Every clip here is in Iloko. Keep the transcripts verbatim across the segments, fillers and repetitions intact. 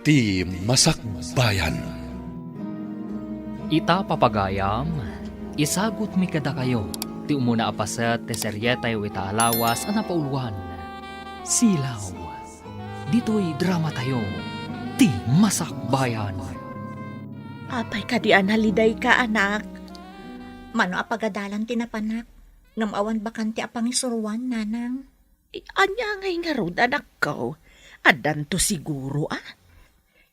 Ti Masakbayan. Ita, papagayam, isagutmi kadakayo ti umuna a paset ti serietayo ita a lawas a napauluan, Silaw. Ditoy dramatayo, Ti Masakbayan. Apay kadi a nalidayka, anak? Mano a pagadalan ti napanak, ngem awan bakante a pangisuruan, nanang. Ania ngay ngarud, anakko? Addanto siguro, a?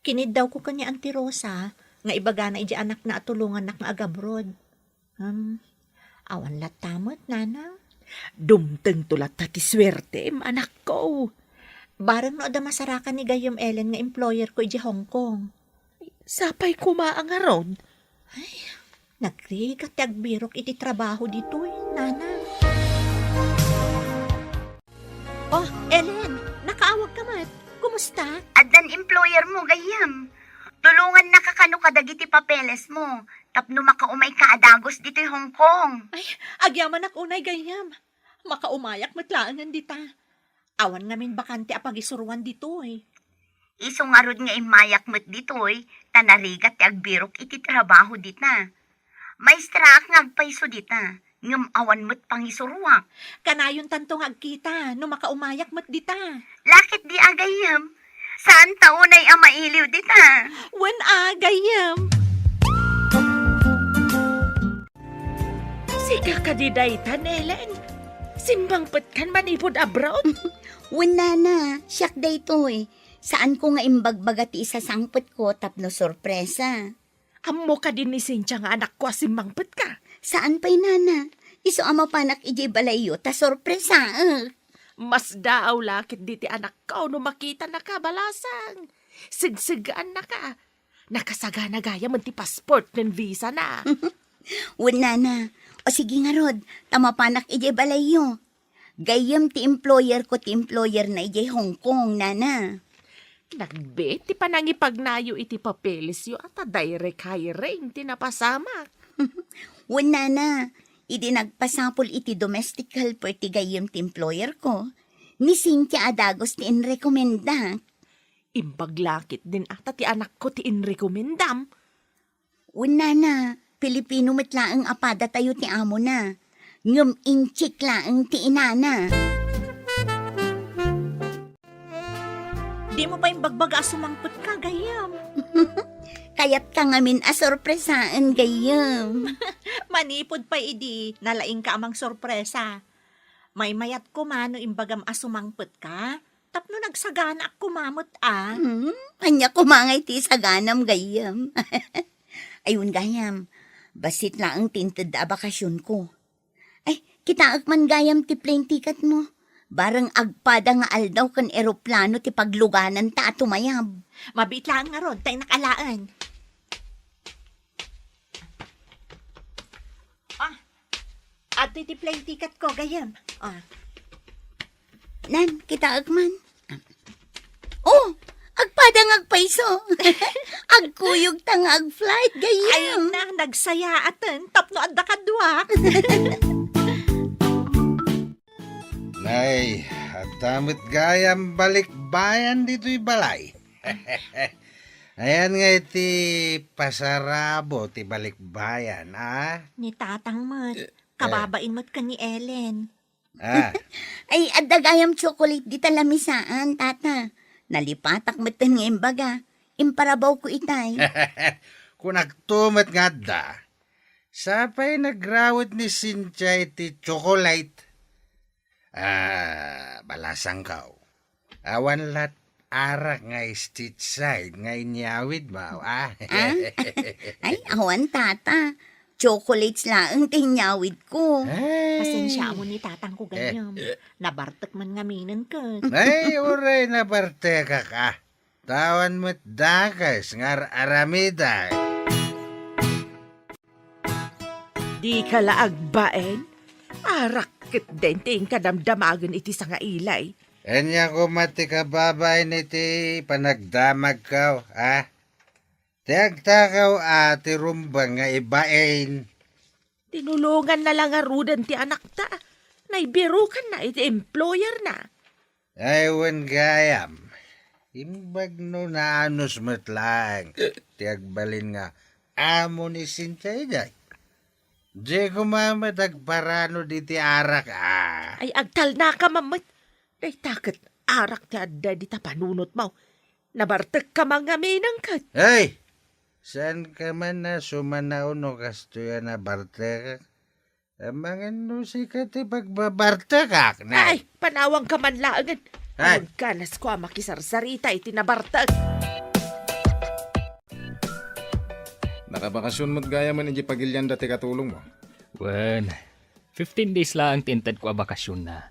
Kiniddawko ken ni Auntie Rosa nga ibagana idiay anakna a tulongannak nga agabroad. Hmm, awan latta met, nanang. Dumtengto latta ti suertem, anakko. Bareng no adda masarakan ni gayyem Ellen nga employer ko idiay Hong Kong. Sapay koma a ngarud. Ay, nagrigat ti agbirok iti trabaho ditoy, nanang. Oh, Ellen, nakaawagka met. Kumusta? Addan employer mo, gayyem. Tulongannaka kano kadagiti papeles mo, tapno makaumayka a dagus ditoy Hong Kong. Ay, agyamanak unay, gayyem. Makaumayak met laengen dita. Awan ngamin bakante a pagisuruan ditoy. Isu ngarud nga immayak met ditoy, ta narigat ti agbirok iti trabaho dita. Maestraak nga agpayso dita, ngem awan met pangisuruak. Kanayontanto nga agkita no makaumayak met dita. Lakit di a gayyem? Saan ta unay a mailiw dita? Wen a, gayyem. Sika kadi dayta, Ellen? Simmangpetkan manipud abroad? Wen, nana, siak daytoy. Saanko nga imbagbaga ti isasangpetko tapno sorpresa. Ammo kadi ni Cynthia nga anakko a simmangpetka? Saan pay, nana. Isu a mapanak idiay balayyo ta sorpresaek. Masdaaw la ketdi ti anakko no makitanaka, balasang. Segseggaannaka. Nakasagana gayamen ti passport ken visa na. Wen, nana. O sige ngarud, ta mapanak idiay balayyo. Gayyem ti employer ko ti employer na idiay Hong Kong, nana. Nagbiit ti panangipagnayo iti papelesyo a ta direct hiring ti napasamak. Wen, nana, idi nagpasapul iti domestic helper ti gayyem ti employer ko, ni Cynthia a dagus ti inrekomendak. Imbag la ketdin a ta ti anakko ti inrekomendam. Wen, nana, Pilipino met laeng a padatayo ti amona, ngem Intsik laeng ti inana. Dimo pay imbagbaga a sumangpetka, gayyem. Kayatka ngamin a sorpresaen, gayyem. Manipud pay idi, nalaingka a mangsorpresa. Maymayat koma no imbagam a sumangpetka, tapno nagsaganaak koma met a. Hmm, ania koma ngay ti isaganam, gayyem? Ay, wen, gayam, bassit laeng ti intedda a bakasionko. Ay, kitaek man, gayam, ti plane ticket mo. Bareng agpada nga aldaw ken eroplano ti paglugananta a tumayab. Mabiit laeng ngarud, ta innak alaen. Ah, adtoy ti plane ticket ko, gayyem. Ah. Nan, kitaek man. Oh, agpada nga agpayso. Agkuyogta nga agflight, gayyem. Ay na, nagsayaaten, tapno adda kaduak. Nay, adda met gayam balikbayan ditoy balay. Ayan nga iti pasarabo ti balikbayan, a? Ni tatang met. Eh, eh. Kababain met ken ni Ellen. Ah. Ay, adda gayam chocolate dita lamisaan, tata. Nalipatak metten nga imbaga. Imparabawko itay. Kunakto met nga adda. Sapay nagrawet ni Cynthia iti chocolate. Ah, balasangko. Awan lat arak nga street side nga inyawid mo, ah? Ah? Ay, awan, tata. Chocolates laeng ti inyawid ko. Ay. Pasensiaam ni tatangko, gayyem. Eh, eh. Nabartek man ngaminen ket. Ay, uray nabartekak, a. Tawan met dakes nga ar-aramidak. Dika la agbain? Arak ketdin ti inka damdamagen iti sangailay. Ania koma ti kababain iti panagdamagko, a? Ti agtakaw a ti rumbeng nga ibain. Tinulonganna la ngaruden ti anakta. Naibirukanna iti employerna. Ay, wen gayam. Imbag no naanus met laeng ti agbalin nga amo ni Cynthia idiay. Diay koma met agparano diti arak, a. Ay, agtalnaka man met. Dayta ket arak ti adda dita panunotmo. Nabartekka man ngamin ket. Ay! Saanka man a sumanaw no kastoy a nabartekak? Amangan no sika ti pagbabartekak, nay. Ay, panawangka man laengen. Ay. Agkanas ko a makisarsarita iti nabartek. Nakabakasyon met gayam idiay pagilian dati katulongmo? Wen, fifteen days laeng ti intedko a bakasionna.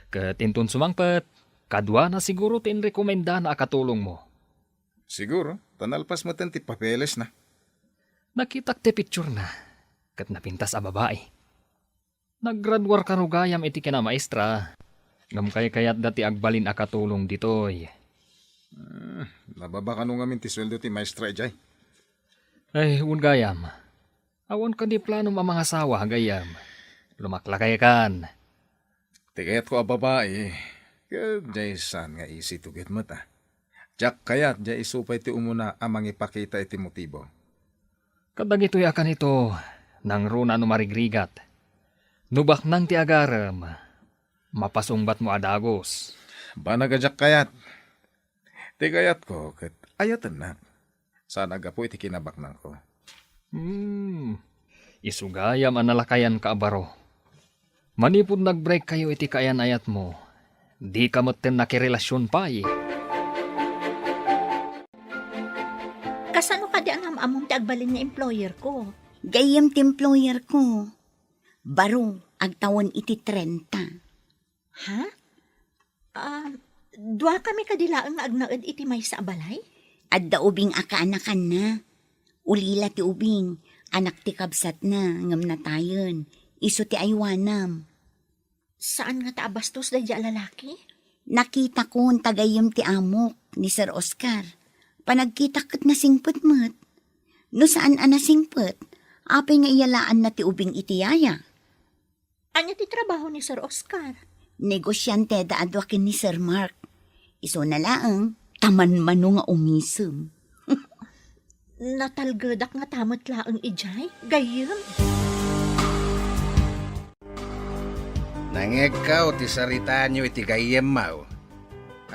Ket inton sumangpet, kaduana siguro ti inrekomendana a katulongmo. Siguro, ta nalpas metten ti papelesna. Nakitak ti picturena, ket napintas a babai. Naggraduar kano gayam iti kinamaestra, ngem kaykayatda ti agbalin a katulong ditoy. Hmm, nababa kano ngamin ti sueldo ti maestra idiay? Ay, wen gayam. Awan kadi planom a mangasawa, gayyem? Lumaklakaykan. Ti kayatko a babai, ket diay saan nga isituget met, a. Diak kayat diay isu pay ti umuna a mangipakita iti motibo. Kadagitoy a kanito, nangruna no marigrigat. No baknang ti agarem, mapasungbatmo a dagus. Banag a diak kayat. Ti kayatko ket ayatennak. Saan a gapu iti kinabaknangko. Hmm. Isu gayam a nalakayanka a baro. Manipud nag-break kayo iti kaayan-ayatmo, dika metten nakirelasion pay. Kasano kadi a nam-ammom ti agbalin nga employer ko? Gayyem ti employer ko. Baro, agtawen iti trenta. Ha? Ah, duakami kadi laeng nga agnaed iti maysa a balay? Adda ubing a kaanakanna. Ulila ti ubing, anak ti kabsatna, ngem natayen. Isu ti aywanam. Saan ngata a bastos daydiay a lalaki? Nakitakon ta gayyem ti amok, ni Sir Oscar. Panagkitak ket nasingpet met. No saan a nasingpet, apay nga iyalaanna ti ubing iti yaya? Ania ti trabaho ni Sir Oscar? Negosianteda a dua ken ni Sir Mark. Isuna laeng, ta manmano nga umisem. Natalgedak ngata met laeng idiay, gayyem. Nangngegko ti saritaanyo iti gayyemmo.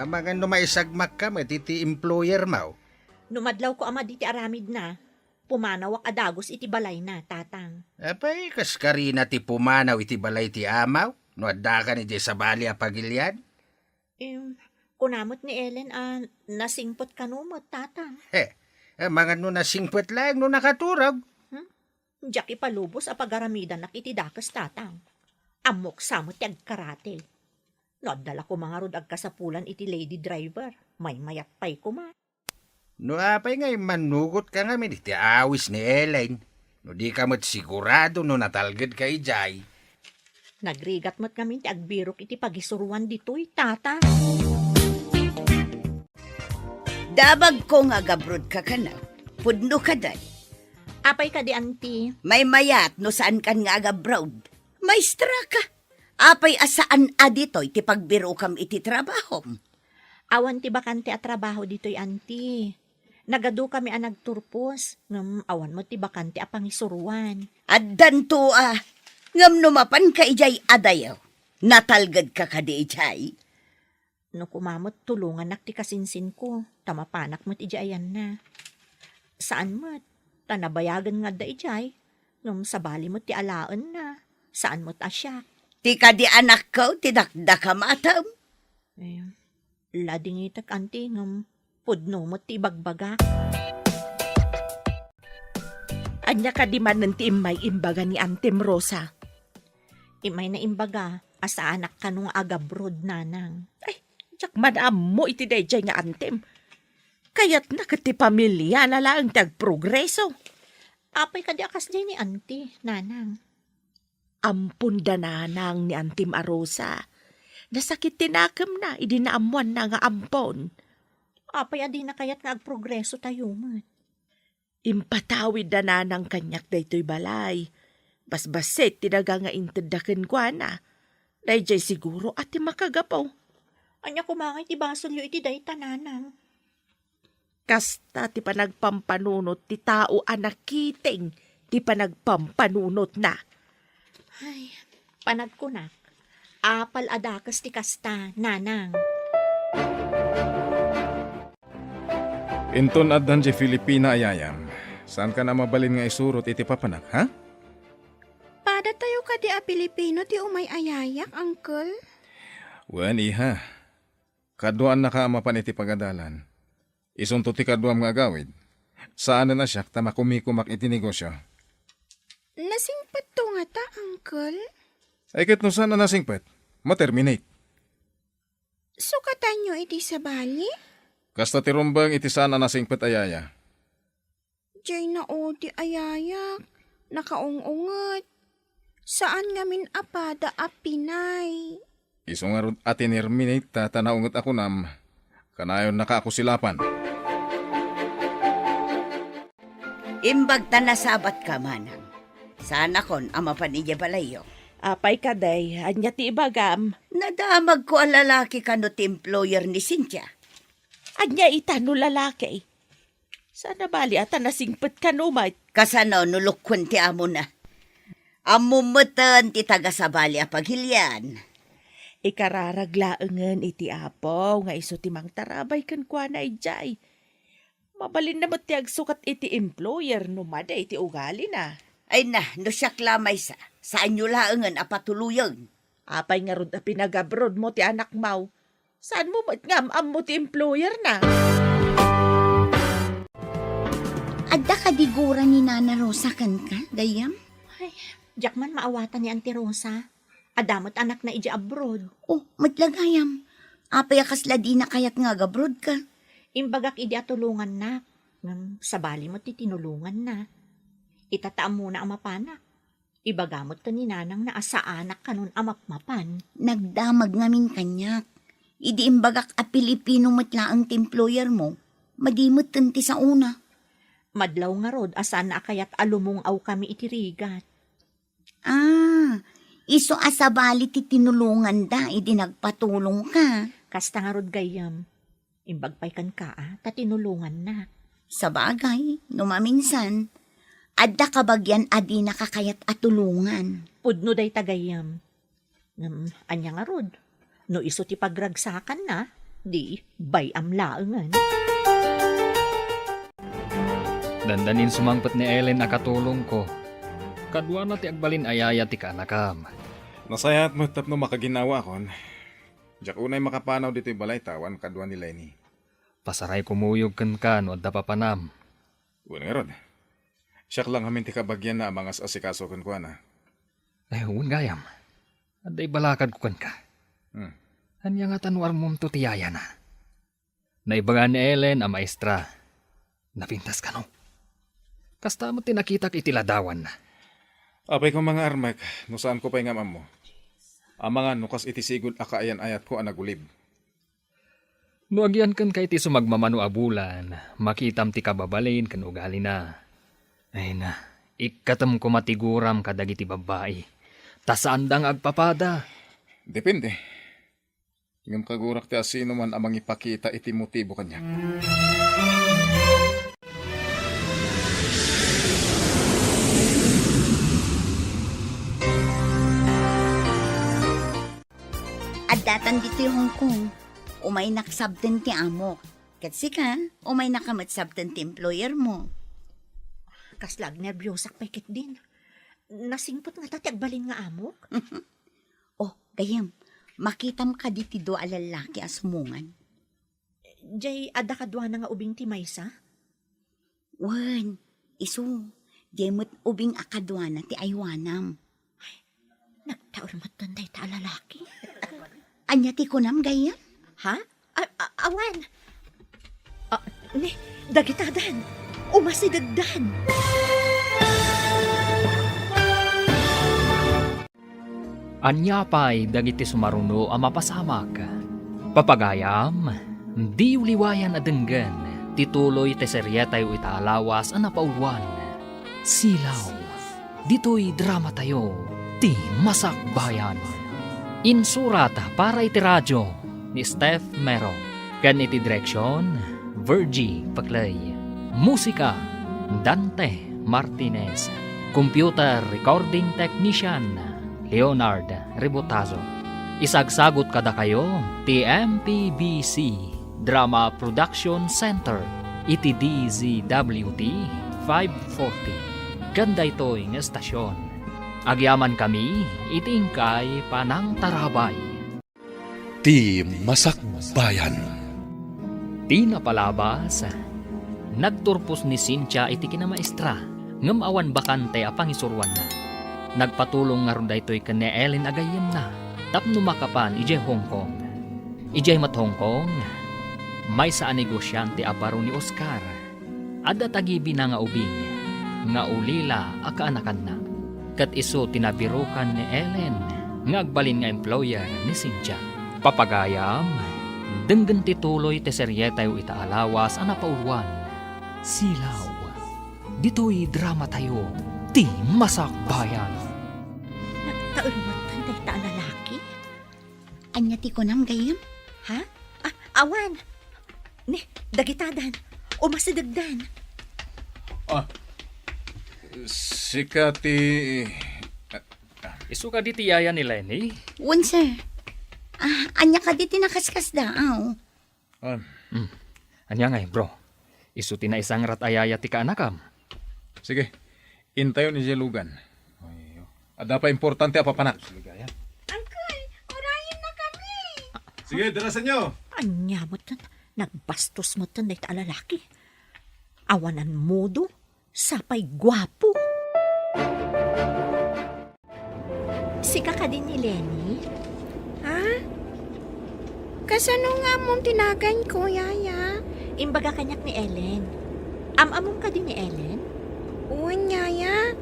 Amangan no maisagmakka met iti employermo. No madlawko a madi ti aramidna, pumanawak a dagus iti balayna, Tatang. Apay, kas karina ti pumanaw iti balay ti amaw no addakan idiay sabali a pagilian? Em, kuna met ni Ellen a nasingpet kano met, Tatang. He, amangan no nasingpet laeng no nakaturog. Hmm? Diak ipalubos a pagaramidanak iti dakes, Tatang. Ammok sa met ti agkarate. No adda la koma ngarud agkasapulan iti lady driver, maymayat pay koma. No apay nga immanugotka ngamin iti awis ni Ellen, no dika met sigurado no natalgedka idiay. Nagrigat met ngamin ti agbirok iti pagisuroan ditoy, Tata. Damagko nga agabrodka kano. Pudno kadi. Apay kadi, Auntie? Maymayat no saankan nga agabroad. Maestra ka. Apay a saan a ditoy ti pagbirokam iti trabahom? Awan ti bakante a trabaho ditoy, Auntie. Nagadukami a nagturpos, ngem awan met ti bakante a pangisuroan. Addanto a, ngem no mapanka idiay adayo, natalgedka kadi idiay? No koma met tulongannak ti kasinsinko, ta mapanak met idiay ayanna. Saan met, ta nabayagen nga adda idiay, ngem sabali met ti alaenna, saan met a siak. Ti kadi anakko ti dakdakam, atam? Eh, ladingitek, Auntie, ngem pudno met ti ibagbagak. Ania kadi manen ti immay imbaga ni Antem Rosa? Immay na imbaga a saanak kano nga agabroad, Nanang. Ay, diak man ammo iti daydiay nga Antem. Kayatna ket ti pamiliana laeng ti agprogreso. Apay kadi a kasdiay ni Auntie, Nanang? Ampon da nanang ni Antem a Rosa. Nasakit ti nakemna idi naammoanna nga ampon. Apay a dina kayat nga agprogreso tayo met? Impatawid da nanang kaniak daytoy balay. Basbassit ti daga nga intedda kenkuana. Daydiay siguro a ti makagapu. Ania koma ngay ti basolyo iti dayta, nanang? Kasta ti panagpampanunot ti tao a nakiting ti panagpampanunotna. Ay, panagkunak, apal a dakes ti kasta, nanang. Inton addan diay Filipina a yayam, saankan a mabalin nga isurot iti papanak, ha? Padatayo kadi a Pilipino ti umay a yayak, uncle? Wen, iha. Kaduaannaka a mapan iti pagadalan. Isunto ti kaduam nga agawid. Saanen a siak ta makumikumak iti negosio. Nasingpetto ngata, uncle? Ay, ket no saan a nasingpet, ma-terminate. Sukatanyo iti sabali? Kasta ti rumbeng iti saan a nasingpet a yaya. Diay na odi a yayak, nakaung-unget. Saan ngamin a pada a Pinay. Isu ngarud a tinerminate ta, ta naunget a kunam, kanayonnaka a kusilapan. Imbag ta nasabatka, manang. Saanakon a mapan idiay balayyo. Apay kadi, ania ti ibagam? Nadamagko a lalaki kano ti employer ni Cynthia. Ania ita no lalaki? Saan a bali a ta nasingpet kano met? Kasano no lukuen ti amona? Ammom metten ti taga-sabali a pagilian. Ikararag laengen iti Apo nga isu ti mangtarabay kenkuana idiay. Mabalinna met ti agsukat iti employer no madi ti ugalina. Ay na, no siak la maysa, saanyo laengen a patuloyen. Apay ngarud a pinag-abroad mo ti anakmo? Saan mo met nga am-ammo ti employer na? Adda kadi gura ni Nana Rosa kenka, gayyem? Ay, diak man maawatan ni Auntie Rosa. Adda met anakna idiay abroad. Oh, met la gayyem. Apay a kasla dina kayat nga agabroad ka? Imbagak idi a tulongannak. Ngem sabali met ti tinulonganna. Ita ta ammona a mapanak. Ibaga met ken ni nanangna a saanak kanon a mapmapan. Nagdamag ngamin kaniak. Idi imbagak a Pilipino met laeng ti employer mo, madi metten ti saona. Madlaw ngarud a saanna a kayat a lumung-awkami iti rigat. Ah, isu a sabali ti tinulonganda idi nagpatulongka. Kasta ngarud gayyem. Imbag pay kenka a ta tinulongannak. Sabagay, no maminsan, adda kabagian a dinaka kayat a tulongan. Pudno dayta gayyem. Ngem, ania ngarud? No isu ti pagragsakanna, di bay-am laengen. Dandanin sumangpet ni Ellen a katulongko. Kaduana ti agbalin a yaya ti kaanakam. Nasayaat met tapno makaginnawaakon. Diak unay makapanaw ditoy balayta awan kadua ni Lenny. Pasaray kumuyog kenka no adda papanam. Wen ngarud. Siak la ngamin ti kabagianna a mangas-asikaso kenkuana. Ay, wen gayam. Adda ibalakadko kenka. Hmm. Ania ngata no ammomto ti yayana? Naibaga ni Ellen a maestra. Napintas kano? Kasta met ti nakitak iti ladawanna. Apay koma nga armek no saanko pay nga am-ammo. Amangan no kas iti sigud a kaayan-ayatko a nagulib. No agian kenka iti sumagmamano a bulan, makitam ti kababalin ken ugalina. Ay na, ikkatem koma ti guram kadagiti babbai, ta saanda nga agpapada. Depende. Ngem kagurak ti asinoman a mangipakita iti motibo kaniak. Addatan ditoy Hong Kong. Umaynak sabten ti amok. Ket sika, umaynaka met sabten ti employer mo. Kasla agnerbiosak pay ketdin. Nasingpet ngata ti agbalin nga amok? Oh, gayyem, makitam kadi ti dua a lallaki a sumungan? Jay adda kaduana nga ubing ti maysa? Wen, isu, jay met ubing a kaduana ti aywanam. Nagtaur metten dayta a lalaki. Ania ti kunam, gayyem? Ha? A-, a-, awan. Ah, ni, dagitadan. Umasidegdan. Ania pay dagiti sumaruno a mapasamak? Papagayam, diyo liwayan a denggen ti tuloy ti serietayo ita a lawas a napauluan, Silaw. Ditoy dramatayo, ti Masakbayan. Insurat para iti radio, ni Steph Mero, ken iti direksion, Virgie Paclay. Musika, Dante Martinez. Computer recording technician, Leonard Rebotazo. Isagsagut kadakayo ti M P B C Drama Production Center iti D Z W T five forty. Ken daytoy nga estasion, agyamankami iti inkay panangtarabay. Ti Masakbayan. Ti napalabas, nagturpos ni Cynthia iti kinamaestra, ngem awan bakante a pangisuroanna. Nagpatulong ngarud daytoy ken ni Ellen a gayyemna tapno makapan idiay Hong Kong. Idiay met Hong Kong, maysa a negosiante a baro ni Oscar. Adda tagibina nga ubing nga ulila a kaanakanna. Ket isu ti nabirukan ni Ellen nga agbalin nga employer ni Cynthia. Papagayam, denggen ti tuloy ti serietayo ita a lawas a napauloan, Silaw. Ditoy dramatayo, Ti Masakbayan. Nagtaermatan dayta a lalaki? Ania ti kunam, gayyem? Ha? Ah, awan. Ni, dagitadan. Umasidegdan. Ah, sika ti... Isu kadi ti yaya ni Lenny? Wen, sir. Ah, ania kadi ti nakaskasdaaw? Ah. Hmm. Ania ngay, bro? Isu ti naisangrat a yaya ti kaanakam? Sige. Intayon idiay lugan. Adda pay importante a papanak. Uncle, urayennakami. Sige, darasanyo. Ania metten, nagbastos metten dayta a lalaki. Awanan modo, sapay guapo. Sika kadi ni Lenny? Ha? Kasano nga ammom ti naganko, yaya? Imbaga kaniak ni Ellen. Am-ammom kadi ni Ellen? Wen, yaya.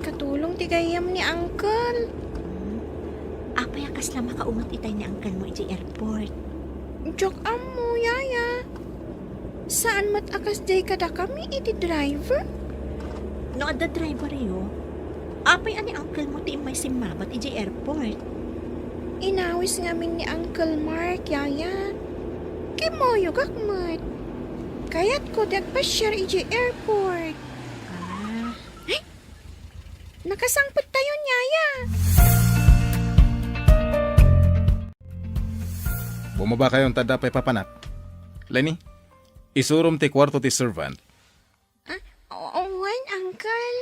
Katulong ti gayyem ni uncle. Hmm. Apay a kasla makaunget itay ni uncle mo idiay airport? Diak ammo, yaya. Saan met a kasdiay kadakami iti driver? No adda driveryo, apay a ni uncle mo ti immay simmabat idiay airport? Inawis ngamin ni Uncle Mark, yaya. Kimmuyogak met. Kayatko ti agpasiar idiay airport. Ah. Ay! Nakasangpettayon, yaya. Bumabakayon ta adda pay papanak. Lenny, isurom ti kuarto ti servant. Ah, o-, wen, uncle.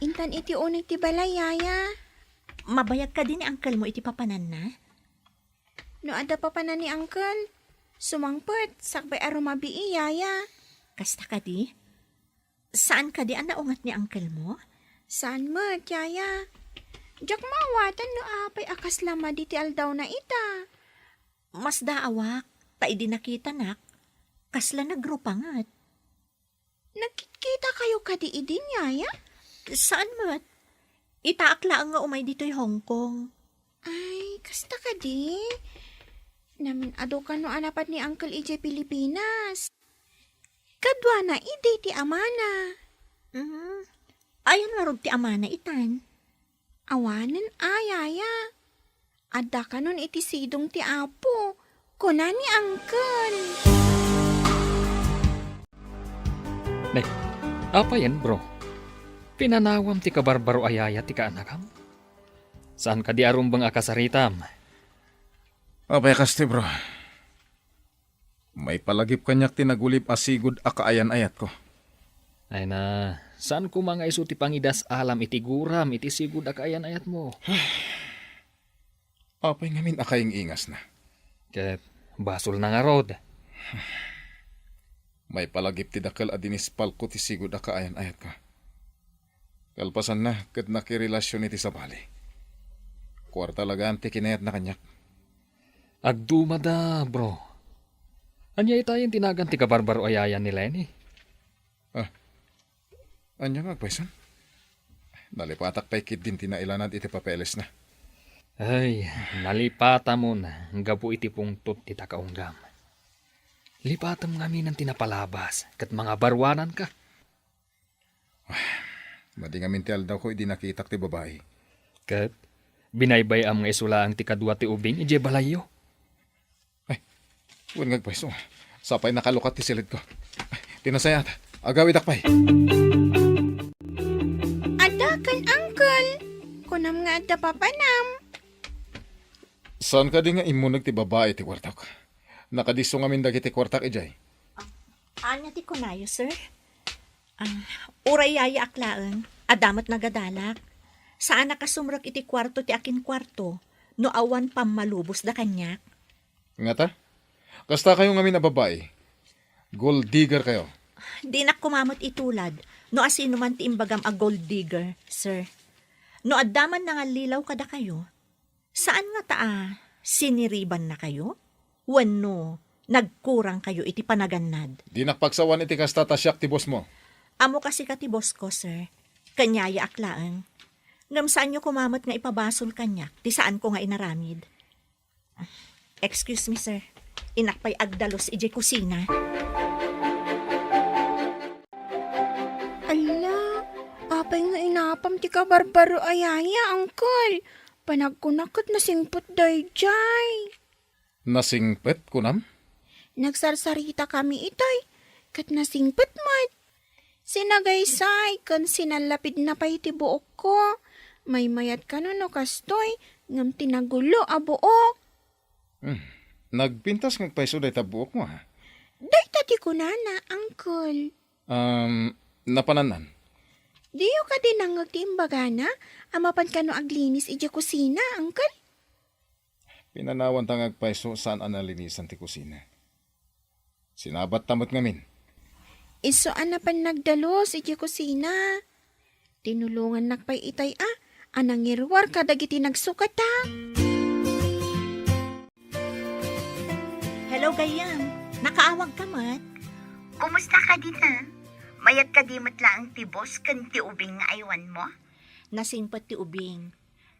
Intan iti uneg ti balay, yaya. Mabayag kadi ni uncle mo iti papananna? No adda papanan ni uncle, sumangpet, sakbay a rumabii, yaya. Kasta kadi? Saan kadi a naunget ni uncle mo? Saan met, yaya. Diak maawatan no apay a kasla madi ti aldawna ita. Masdaawak, ta idi nakitanak, kasla nagrupanget. Nagkitkitakayo kadi idin, yaya? Saan met. Itaak laeng nga umay ditoy Hong Kong. Ay, kasta kadi? Namin-adu kano a napan ni uncle idiay Pilipinas. Kaduana idi ti amana. Mm. Ayan ngarud ti amana itan? Awanen a, yaya. Adda kanon iti sidong ti Apo, kuna ni uncle. Ne, apayen, bro? Pinanawam ti kabarbaro a yaya ti kaanakam? Saan kadi a rumbeng a kasaritam? Apay a kasta, bro? Maipalagip kaniak ti nagulib a sigud a kaayan-ayatko. Ay na, saan koma nga isu ti pangidas-alam iti guram iti sigud a kaayan-ayatmo? Apay ngamin a kaing-ingasna? Ket basolna ngarud. Maipalagip ti dakkel a dinispalko ti sigud a kaayan-ayatko. Kalpasanna, ket nakirelasion iti sabali. Kuarta lagaan ti kinayatna kaniak. Agdumada, bro. Ania itayen ti nagan ti kabarbaro a yaya ni Lenny? Ah, ania nga agpayson? Nalipatak pay ketdin ti nailanad iti papelesna. Ay, nalipatamon gapu iti pungtot ti takaunggam. Lipatem ngaminen ti napalabas ket mangabaruananka. Madi ngamin ti aldawko idi nakitak ti babai. Ket binaybay-am nga isu laeng ti kadua ti ubing idiay balayyo. Ay, wen nga agpayso. Sapay nakalukat ti silidko. Ay, ti nasayaat. Agawidak pay. Adda ken, uncle. Kunam nga adda papanam. Saan kadi nga immuneg ti babai ti kuartok? Nakadisso ngamin dagiti kuartak idiay. Ania ti kunayo, sir? Ah, uray yayaak laeng, adda met nagadalak. Saanak a sumrek iti kuarto ti akinkuarto no awan pammalubosda kaniak. Ngata? Kasta kayo ngamin a babai? Gold digger kayo? Dinak koma met itulad no asino man ti imbagam a gold digger, sir. No adda man nangallilaw kadakayo, saan ngata a siniribannakayo? Wenno nagkurangkayo iti panagannad? Dinak pagsawan iti kasta ta siak ti bossmo. Ammo kasika ti bossko, sir. Ken yayaak laeng. Ngem saanyo koma met nga ipabasol kaniak ti saanko nga inaramid. Excuse me, sir. Innak pay agdalus idiay kusina. Ala, apay nga inapam ti kabarbaro a yaya, uncle? Panagkunak ket nasingpet daydiay. Nasingpet, kunam? Nagsarsarita kami itoy, ket nasingpet met. Sinagaysay ken sinallapidna pay ti buokko. Maymayat kano no kastoy, ngem ti nagulo a buok. Hmm. Nagpintas nga agpayso dayta buokmo, ha? Dayta ti kunana, uncle. Um, napanannan? Diyo kadi nangngeg ti imbagana a mapan kano aglinis idiay kusina, uncle? Pinanawanta nga agpayso saan a nalinisan ti kusina. Sinabatta met ngamin. Isu a napan nagdalus idiay kusina. Tinulongannak pay itay a, a nangiruar kadagiti nagsukata. Hello, gayyem. Nakaawag ka met? Kumusta ka dita? Mayat kadi met laeng ti boss ken ti ubing nga aywanmo? Nasingpet ti ubing,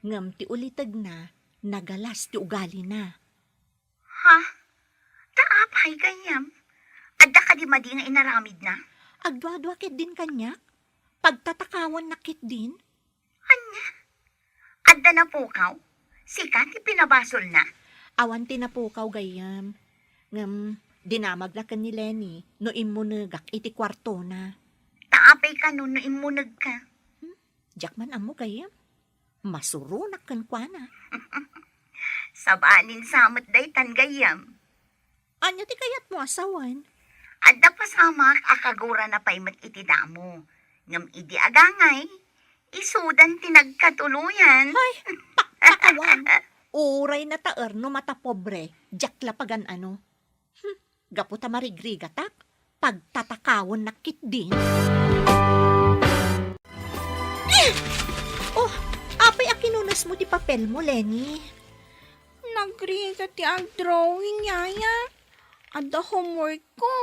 ngem ti ulitegna, nagalas ti ugalina. Ha? Ta apay, gayyem? Adda kadi madi nga inaramidna? Agduadua ketdin kaniak. Pagtatakawannak ketdin. Ania? Adda napukaw? Sika ti pinabasolna? Awan ti napukaw, gayyem. Ngem, dinamagna ken ni Lenny no immunegak iti kuartona. Ta apay kano no immunegka? Hmm? Diak man ammo, gayyem. Masuronak kenkuana. Sabalin sa met daytan, gayyem. Ania ti kayatmo a sawen? Adda pasamak a kagurana pay met iti damo. Ngem idi agangay, isudan ti nagkatuloyan. Ay, pakpakawan. Uray nataer no matapobre, diak la pagan-ano. Hmm, gapu ta marigrigatak, pagtatakawannak ketdin. Eh! Oh, apay a kinunesmo ti papelmo, Lenny? Nagrigat ti agdrawing, yaya. Adda homework ko.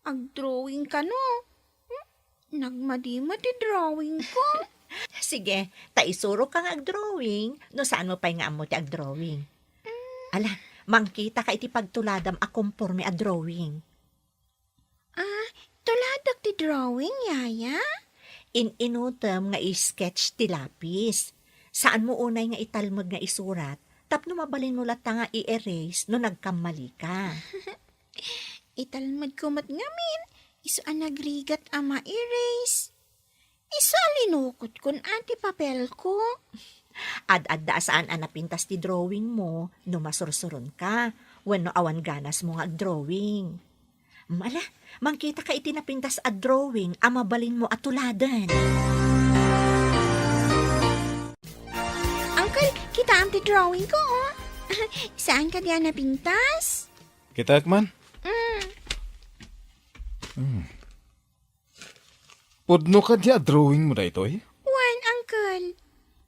Agdrawing kano. Hmm? Nagmadi met ti drawing ko. Sige, ta isuroka nga agdrawing, no saanmo pay nga ammo ti agdrawing. Mm. Ala, mangkitaka iti pagtuladam a komporme a drawing. Ah, tuladak ti drawing, yaya? In-inutem nga i-sketch ti lapis. Saanmo unay nga italmed nga isurat, tapno mabalinmo latta nga i-erase no nagkammalika. Italmedko met ngamin, isu a nagrigat a ma-erase. Isu a linukotkon a ti papelko. Ad-adda a saan a napintas ti drawingmo no masursuronka, wenno awan ganasmo nga agdrawing. Mm, ala, mangkitaka iti napintas a drawing a mabalinmo a tuladen. Uncle, kitaem ti drawingko, oh. Saan kadi a napintas? Kitaek man. Mm. Hmm. Pudno kadi a drawingmo daytoy? Wen, uncle.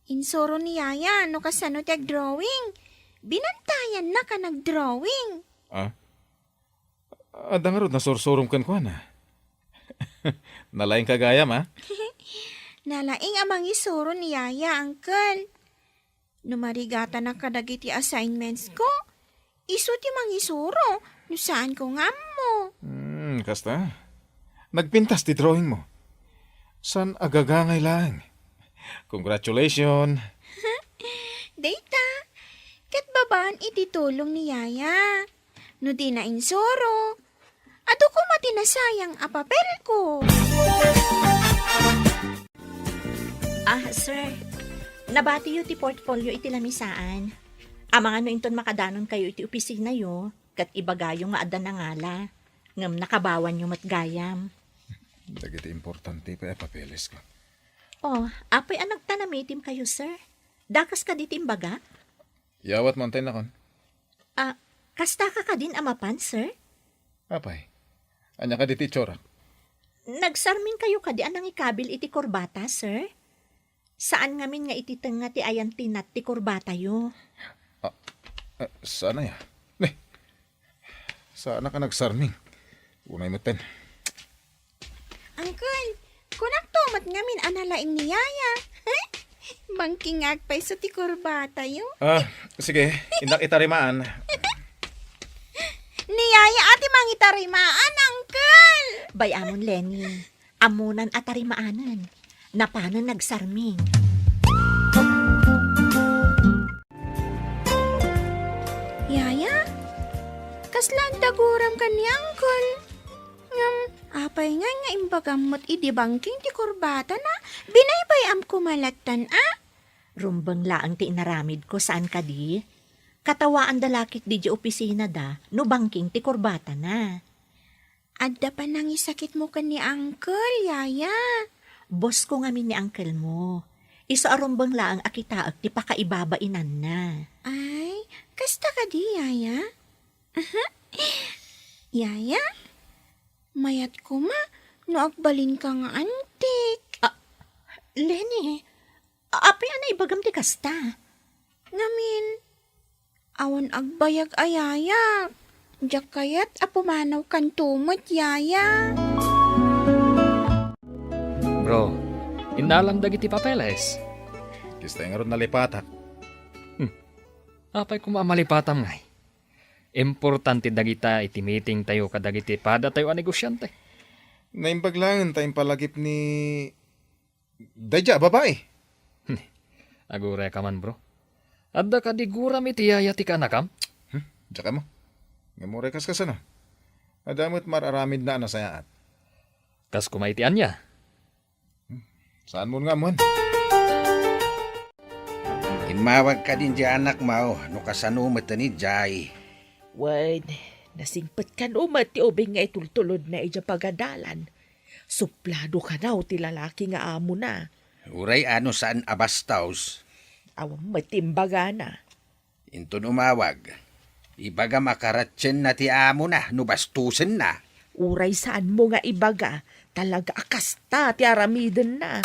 Insuro ni yaya no kasano ti agdrawing. Binantayannaka nagdrawing. Ah? Adda ngarud nasursurom kenkuana. Nalaingka gayam, a? Nalaing a mangisuro ni yaya, uncle. No marigatanak kadagiti assignmentsko, isu ti mangisuro no saanko nga ammo. Hmm, kasta. Nagpintas ti drawingmo. Saan a gagangay laeng? Congratulations! Dayta, ket babaan iti tulong ni Yaya. No dina insuro, adu koma ti nasayang a papelko. Ah, sir. Nabatiyo ti portfolio iti lamisaan. Amangan no inton makadanonkayo iti opisinayo, ket ibagayo nga adda nangala. Ngem nakabawanyo met gayam. Dagiti importante pay a papelesko. Oh, apay a nagtanamitim kayo, sir? Dakas kadi ti imbaga? Yawat mo, antay nakon. Ah, kasta ka kadin a mapan, sir? Apay, ania kadi ti itsurak? Nagsarming kayo kadi a nangikabil iti kurbata, sir? Saan ngamin nga iti tengnga ti ayantinat ti kurbatayo. Ah, eh, saan aya? Ne, saan ka nagsarming? Unay metten. Uncle, kunakto met ngamin a nalaing ni Yaya. Bangking nga agpayso ti kurbatayo. Ah, sige, innak itarimaan. Ni Yaya a ti mangitarimaan, Uncle! Bay-amon, Lenny. Ammonan a tarimaanen. Napanen nagsarming. Yaya, kasla adda guram ken ni Uncle? Ngem, apay ngay nga imbagam met idi bangking ti kurbatana? Binaybay-am koma lattan a? Rumbeng laeng ti inaramidko, saan kadi? Katawaanda la ketdi idiay opisinada no bangking ti kurbatana. Adda panangisakitmo ken ni Uncle, Yaya. Bossko ngamin ni Uncle mo. Isu a rumbeng laeng a kitaek ti pakaibabainanna. Ay, kasta kadi, Yaya? Yaya, mayat koma no agbalinka nga antik. Ah, Lenny, apay a naibagam ti kasta? Ngamin, awan agbayag a Yaya. Diak kayat a pumanawkanto met, Yaya. Bro, innalam dagiti papeles. Kasta ngarud nalipatak. Hmm. Apay koma a malipatam ngay? Importante dagita iti meeting tayo kadagiti padatayo a negosiante. Naimbag laeng ta impalagip ni daydiay a babai. Aguray ka man, bro. Adda kadi guram iti yaya ti kaanakam? Hmm? Diak ammo. Ngem uray kaskasano? Adda met mar-aramidna a nasayaat. Kas koma iti ania? Saanmon nga ammuen? Immawag kadin ti anakmo no kasano met idiay. Wen, nasingpet kano met ti ubing nga itultulodna idiay pagadalan. Suplado kano ti lalaki nga amona. Uray a no saan a bastos. Awan met ti imbagana. Inton umawag, ibagam a karatienna ti amona no bastosenna. Uray saanmo nga ibaga, talaga a kasta ti aramidenna.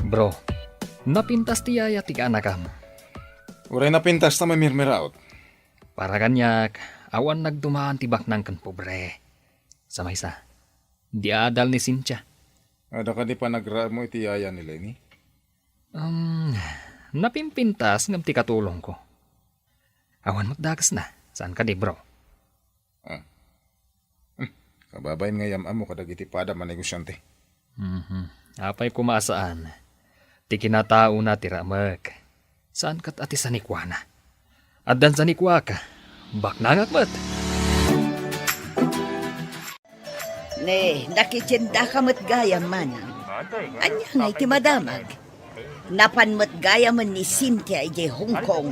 Bro, napintas ti yaya ti kaanakam. Uray napintas ta mamirmiraot. Para kaniak, awan nagdumaan ti baknang ken pobre. Sa maysa, di adal ni Cynthia. Adda kadi panagraem mo iti yaya ni Lenny? Um, napimpintas ngem ti katulongko. Awan met dakesna, saan kadi, bro? Ah. Hmm. Kababain nga yam-ammo kadagiti pada a manegosiante. Mhm. Apay koma a saan? Ti kinataona ti ramek. Saan ket a ti sanikuana. Addan sanikuak, baknangak met. Ne, nakitiendaka met gayam, manang. Ania ngay ti madamag? Napan met gayamen ni Cynthia idiay Hong Kong.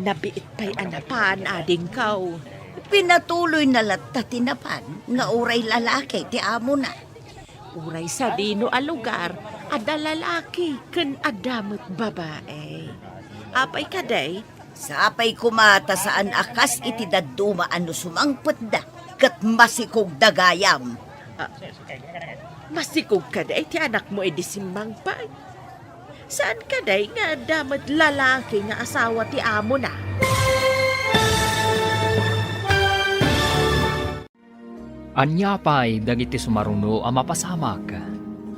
Nabiit pay a napan, adingko. Pinatuloyna latta ti napan nga uray lalaki ti amona. Uray sadino a lugar, adda lalaki ken adda met babae. Apay kadi? Sapay koma ta saan a kas iti dadduma a no sumangpetda ket masikogda gayam. Ah, masikog kadi ti anakmo idi simmangpet? Saan kadi nga adda met lalaki nga asawa ti amona? Ania pay dagiti sumaruno a mapasamak?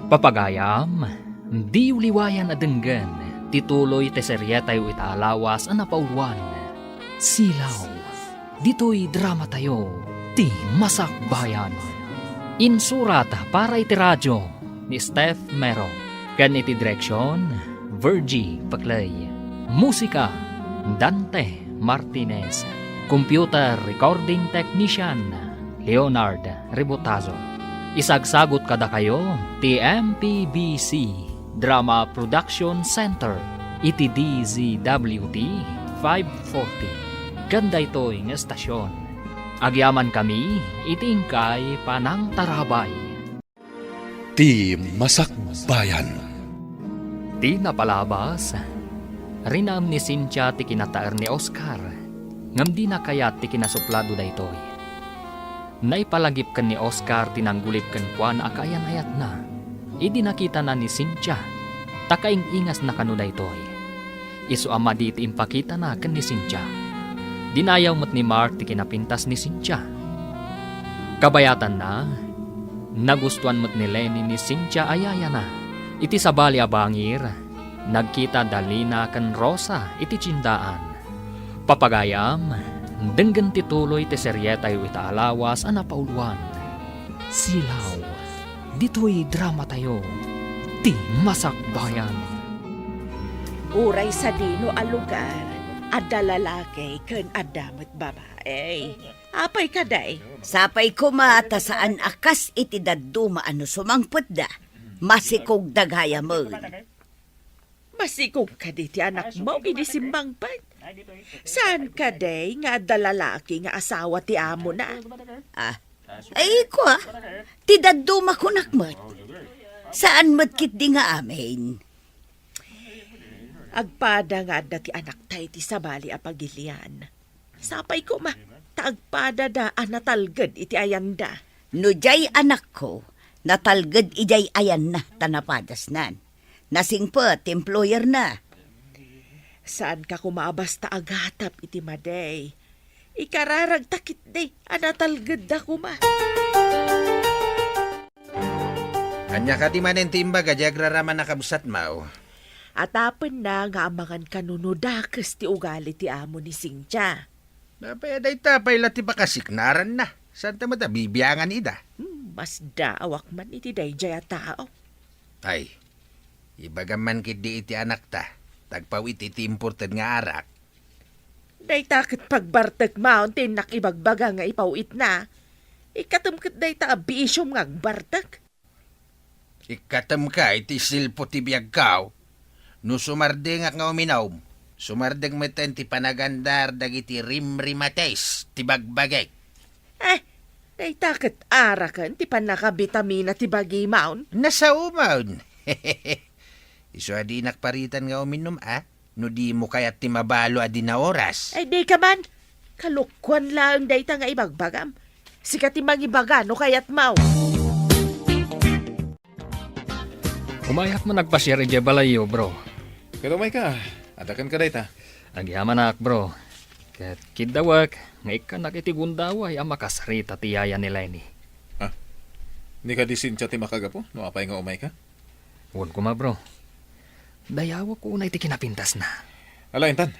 Papagayam, diyo liwayan a denggen ti tuloy ti serietayo ita a lawas a napauluan, Silaw. Ditoy dramatayo, ti Masakbayan. Insurat para iti radio ni Steph Mero, ken iti direksion, Virgie Paclay. Musika, Dante Martinez. Computer recording technician, Leonard Rebotazo. Isagsagut kadakayo ti M P B C Drama Production Center iti D Z W T five forty. Ken daytoy nga estasion, agyamankami iti inkay panangtarabay. Ti Masakbayan. Ti napalabas, rinaem ni Cynthia ti kinataer ni Oscar, ngem dina kayat ti kinasuplado daytoy. Naipalagip ken ni Oscar ti nanggulip kenkuana a kaayan-ayatna idi nakitana ni Cynthia, ta kaing-ingasna kano daytoy. Isu a madi ti impakitana ken ni Cynthia. Dinayaw met ni Mark ti kinapintas ni Cynthia. Kabayatanna, nagustuan met ni Lenny ni Cynthia a yayana. Iti sabali a bangir, nagkita da Lina ken Rosa iti tiendaan. Papagayam, denggen ti tuloy ti serietayo ita a lawas a napauloan. Silaw, ditoy dramatayo, Ti Masakbayan. Uray sadino a lugar, adda lalaki ken adda met babai. Apay kadi? Sapay koma ta saan a kas iti dadduma a no sumangpetda, masikogda gayamen. Masikog kadi ti anakmo idi simmangpet? Saan kadi nga adda lalaki nga asawa ti amona? Ah, ay, kua, ti dadduma kunak met. Saan met ketdi nga amin? Agpada nga adda ti anakta iti sabali a pagilian. Sapay koma, ta agpadada a natalged iti ayanda. No diay anakko, natalged idiay ayanna ta napadasnan. Nasingpet ti employerna. Saanka koma a basta agatap iti madi. Ikararagta ketdi a natalgedda koma. Ania kadi manen ti imbaga diay agraraman a kabsatmo? Atapenna nga amangan kano no dakes ti ugali ti amo ni Cynthia. Apay a dayta pay la ti pakasiknaranna. Saanta met a bibiangan ida? Hmm, masdaawak man iti daydiay a tao. Ay, ibagam man ketdi iti anakta, ta agpaw-it iti imported nga arak. Dayta ket pagbartek maon ti innak ibagbaga nga ipaw-itna. Ikkatem ket dayta a bisiom nga agbartek. Ikkatemka iti silpo ti biagko. No sumardengak nga uminom, sumardeng metten ti panagandar dagiti rimrimates ti bagbagik. Eh, dayta ket araken ti pannakabitamina ti bagimon. Nasaomon. Isu a dinak paritan nga uminom, a? No dimo kayat ti mabalo a dina oras. Ay, dika man. Kalokuan laeng dayta nga ibagbagam. Sika ti mangibaga no kayatmo. Umayak man agpasiar idiay balayyo, bro. Ket umayka, adda kenka dayta. Agyamanak, bro. Ket kiddawek nga ikkannak iti gundaway a makasarita ti yaya ni Lenny. Ah, ni kadi Cynthia ti makagapu no apay nga umayka? Wen koma, bro. Dayawek unay ti kinapintasna. Ala, intan.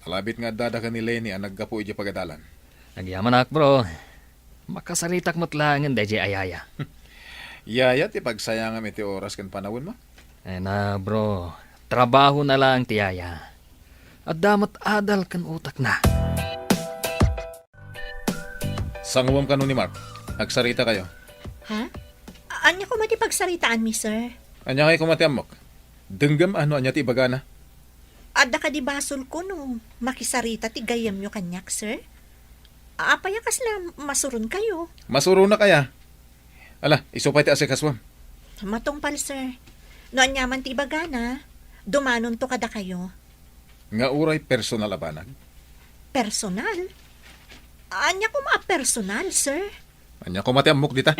Nalabit nga addada ken ni Lenny a naggapu idiay pagadalan. Agyamanak, bro. Makasaritak met laengen daydiay a yaya. Yaya ti pagsayangam iti oras ken panawenmo? Ay na, bro. Trabahona laeng ti yaya. Adda met adal ken utekna. Sanguem kano ni Mark. Agsarita kayo. Ha? A-, ania koma ti pagsaritaanmi, sir? Ania kay koma ti ammok? Denggem a no ania ti ibagana. Adda kadi basolko no makisarita ti gayyemyo kaniak, sir? Apay a kasla masuronkayo? Masuronak aya? Ala, isu pay ti asikasuem. Matungpal, sir. No aniaman ti ibagana, dumanonto kadakayo. Nga uray personal a banag? Personal? Ania koma a personal, sir? Ania koma ti ammok dita?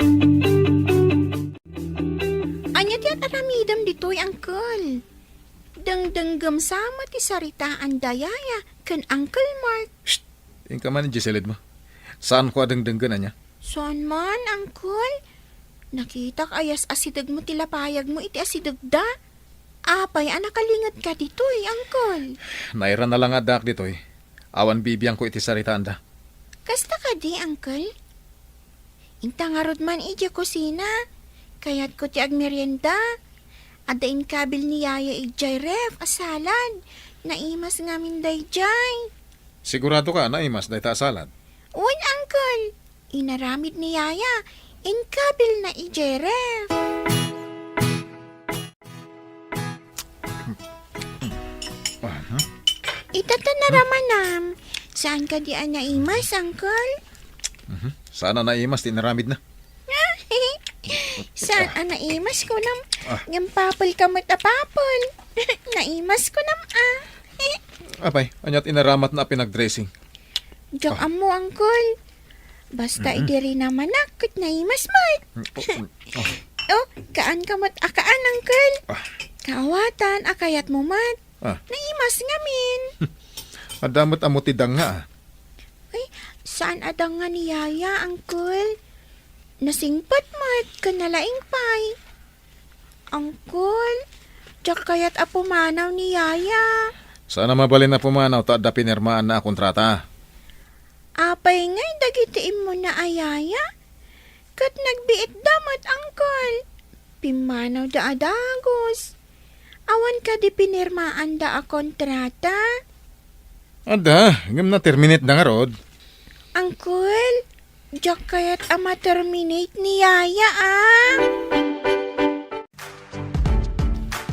Ania ti ar-aramidem ditoy, Uncle? Dengdenggem sa met ti saritaan da Yaya ken Uncle Mark. Shh! Inka man idiay silidmo. Saanko a dengdenggen, ania? Saan man, Uncle. Nakitak a yas-asidegmo ti lapayagmo iti asidegda. Apay a nakalingetka ditoy, Uncle? Nairana la nga addaak ditoy. Awan bibiangko iti saritaanda. Kasta kadi, Uncle? Inta ngarud man idiay kusina. Kayatko ti agmerienda. Adda inkabil ni Yaya idiay ref a salad. Naimas ngamin daydiay. Sigurado ka, naimas dayta a salad? Wen, Uncle. Inaramid ni Yaya. Inkabilna idiay ref. Aha. Ita ta naramanam. Saan kadi a naimas, Uncle? Mhm. Saan a naimas ti inaramidna? Saan a naimas kunam? Ah. Ngem papel ka met a papel. Naimas kunam, ah. Apay, ania ti inaramatna a pinagdressing? Diak ammo, Uncle. Basta idi rinamanak, ket naimas met. Mm, oh, mm, oh. Oh, kaan ka met a kaan, Uncle. Ah. Kaawatan a kayatmo met. Ah. Naimas ngamin. Adda met ammo ti danga, ah. Ay, saan a danga ni Yaya, Uncle? Nasingpet met, ken nalaing pay. Uncle, diak kayat a pumanaw ni Yaya. Saan a mabalin a pumanaw ta adda pinirmaanna a kontrata. Apay ngay dagiti immuna a yaya? Ket nagbiitda met, Uncle. Pimmanawda a dagus. Awan kadi pinirmaanda a kontrata? Adda, ngem na-terminate da ngarud. Uncle, diak kayat a ma-terminate ni Yaya, ah.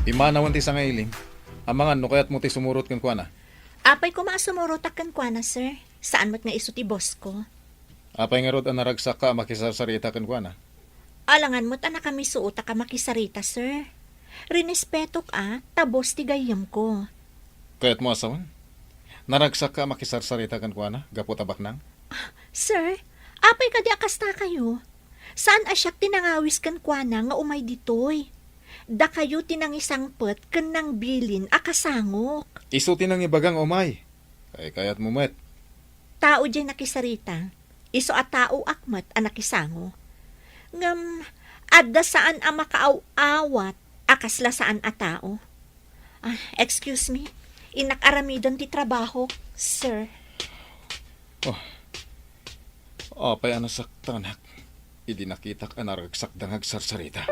Imanawen ti sangailing. Amangan no kayatmo ti sumurot kenkuana. Apay koma a sumurotak kenkuana, sir. Saan met nga isu ti boss ko. Apay ngarud a naragsakka a makisarsarita kenkuana? Alangan met a nakamisuotak a makisarita, sir. Rinespetok a, ta boss ti gayyemko. Kayatmo a sawen? Naragsakka a makisarsarita kenkuana gapu ta baknang? Sir, apay kadi a kastakayo? Saan a siak ti nangawis kenkuana nga umay ditoy? Dakayo ti nangisangpet ken nangbilin a kasangok. Isu ti nangibaga nga umay. Kay kayatmo met. Tao diay nakisarita. Isu a taoak met a nakisango. Ngem, adda saan a makaaw-awat a kasla saan a tao. Ah, excuse me. Innak aramiden ti trabaho, sir. Oh. Apay a nasaktanak idi nakitak a naragsakda nga agsarsarita.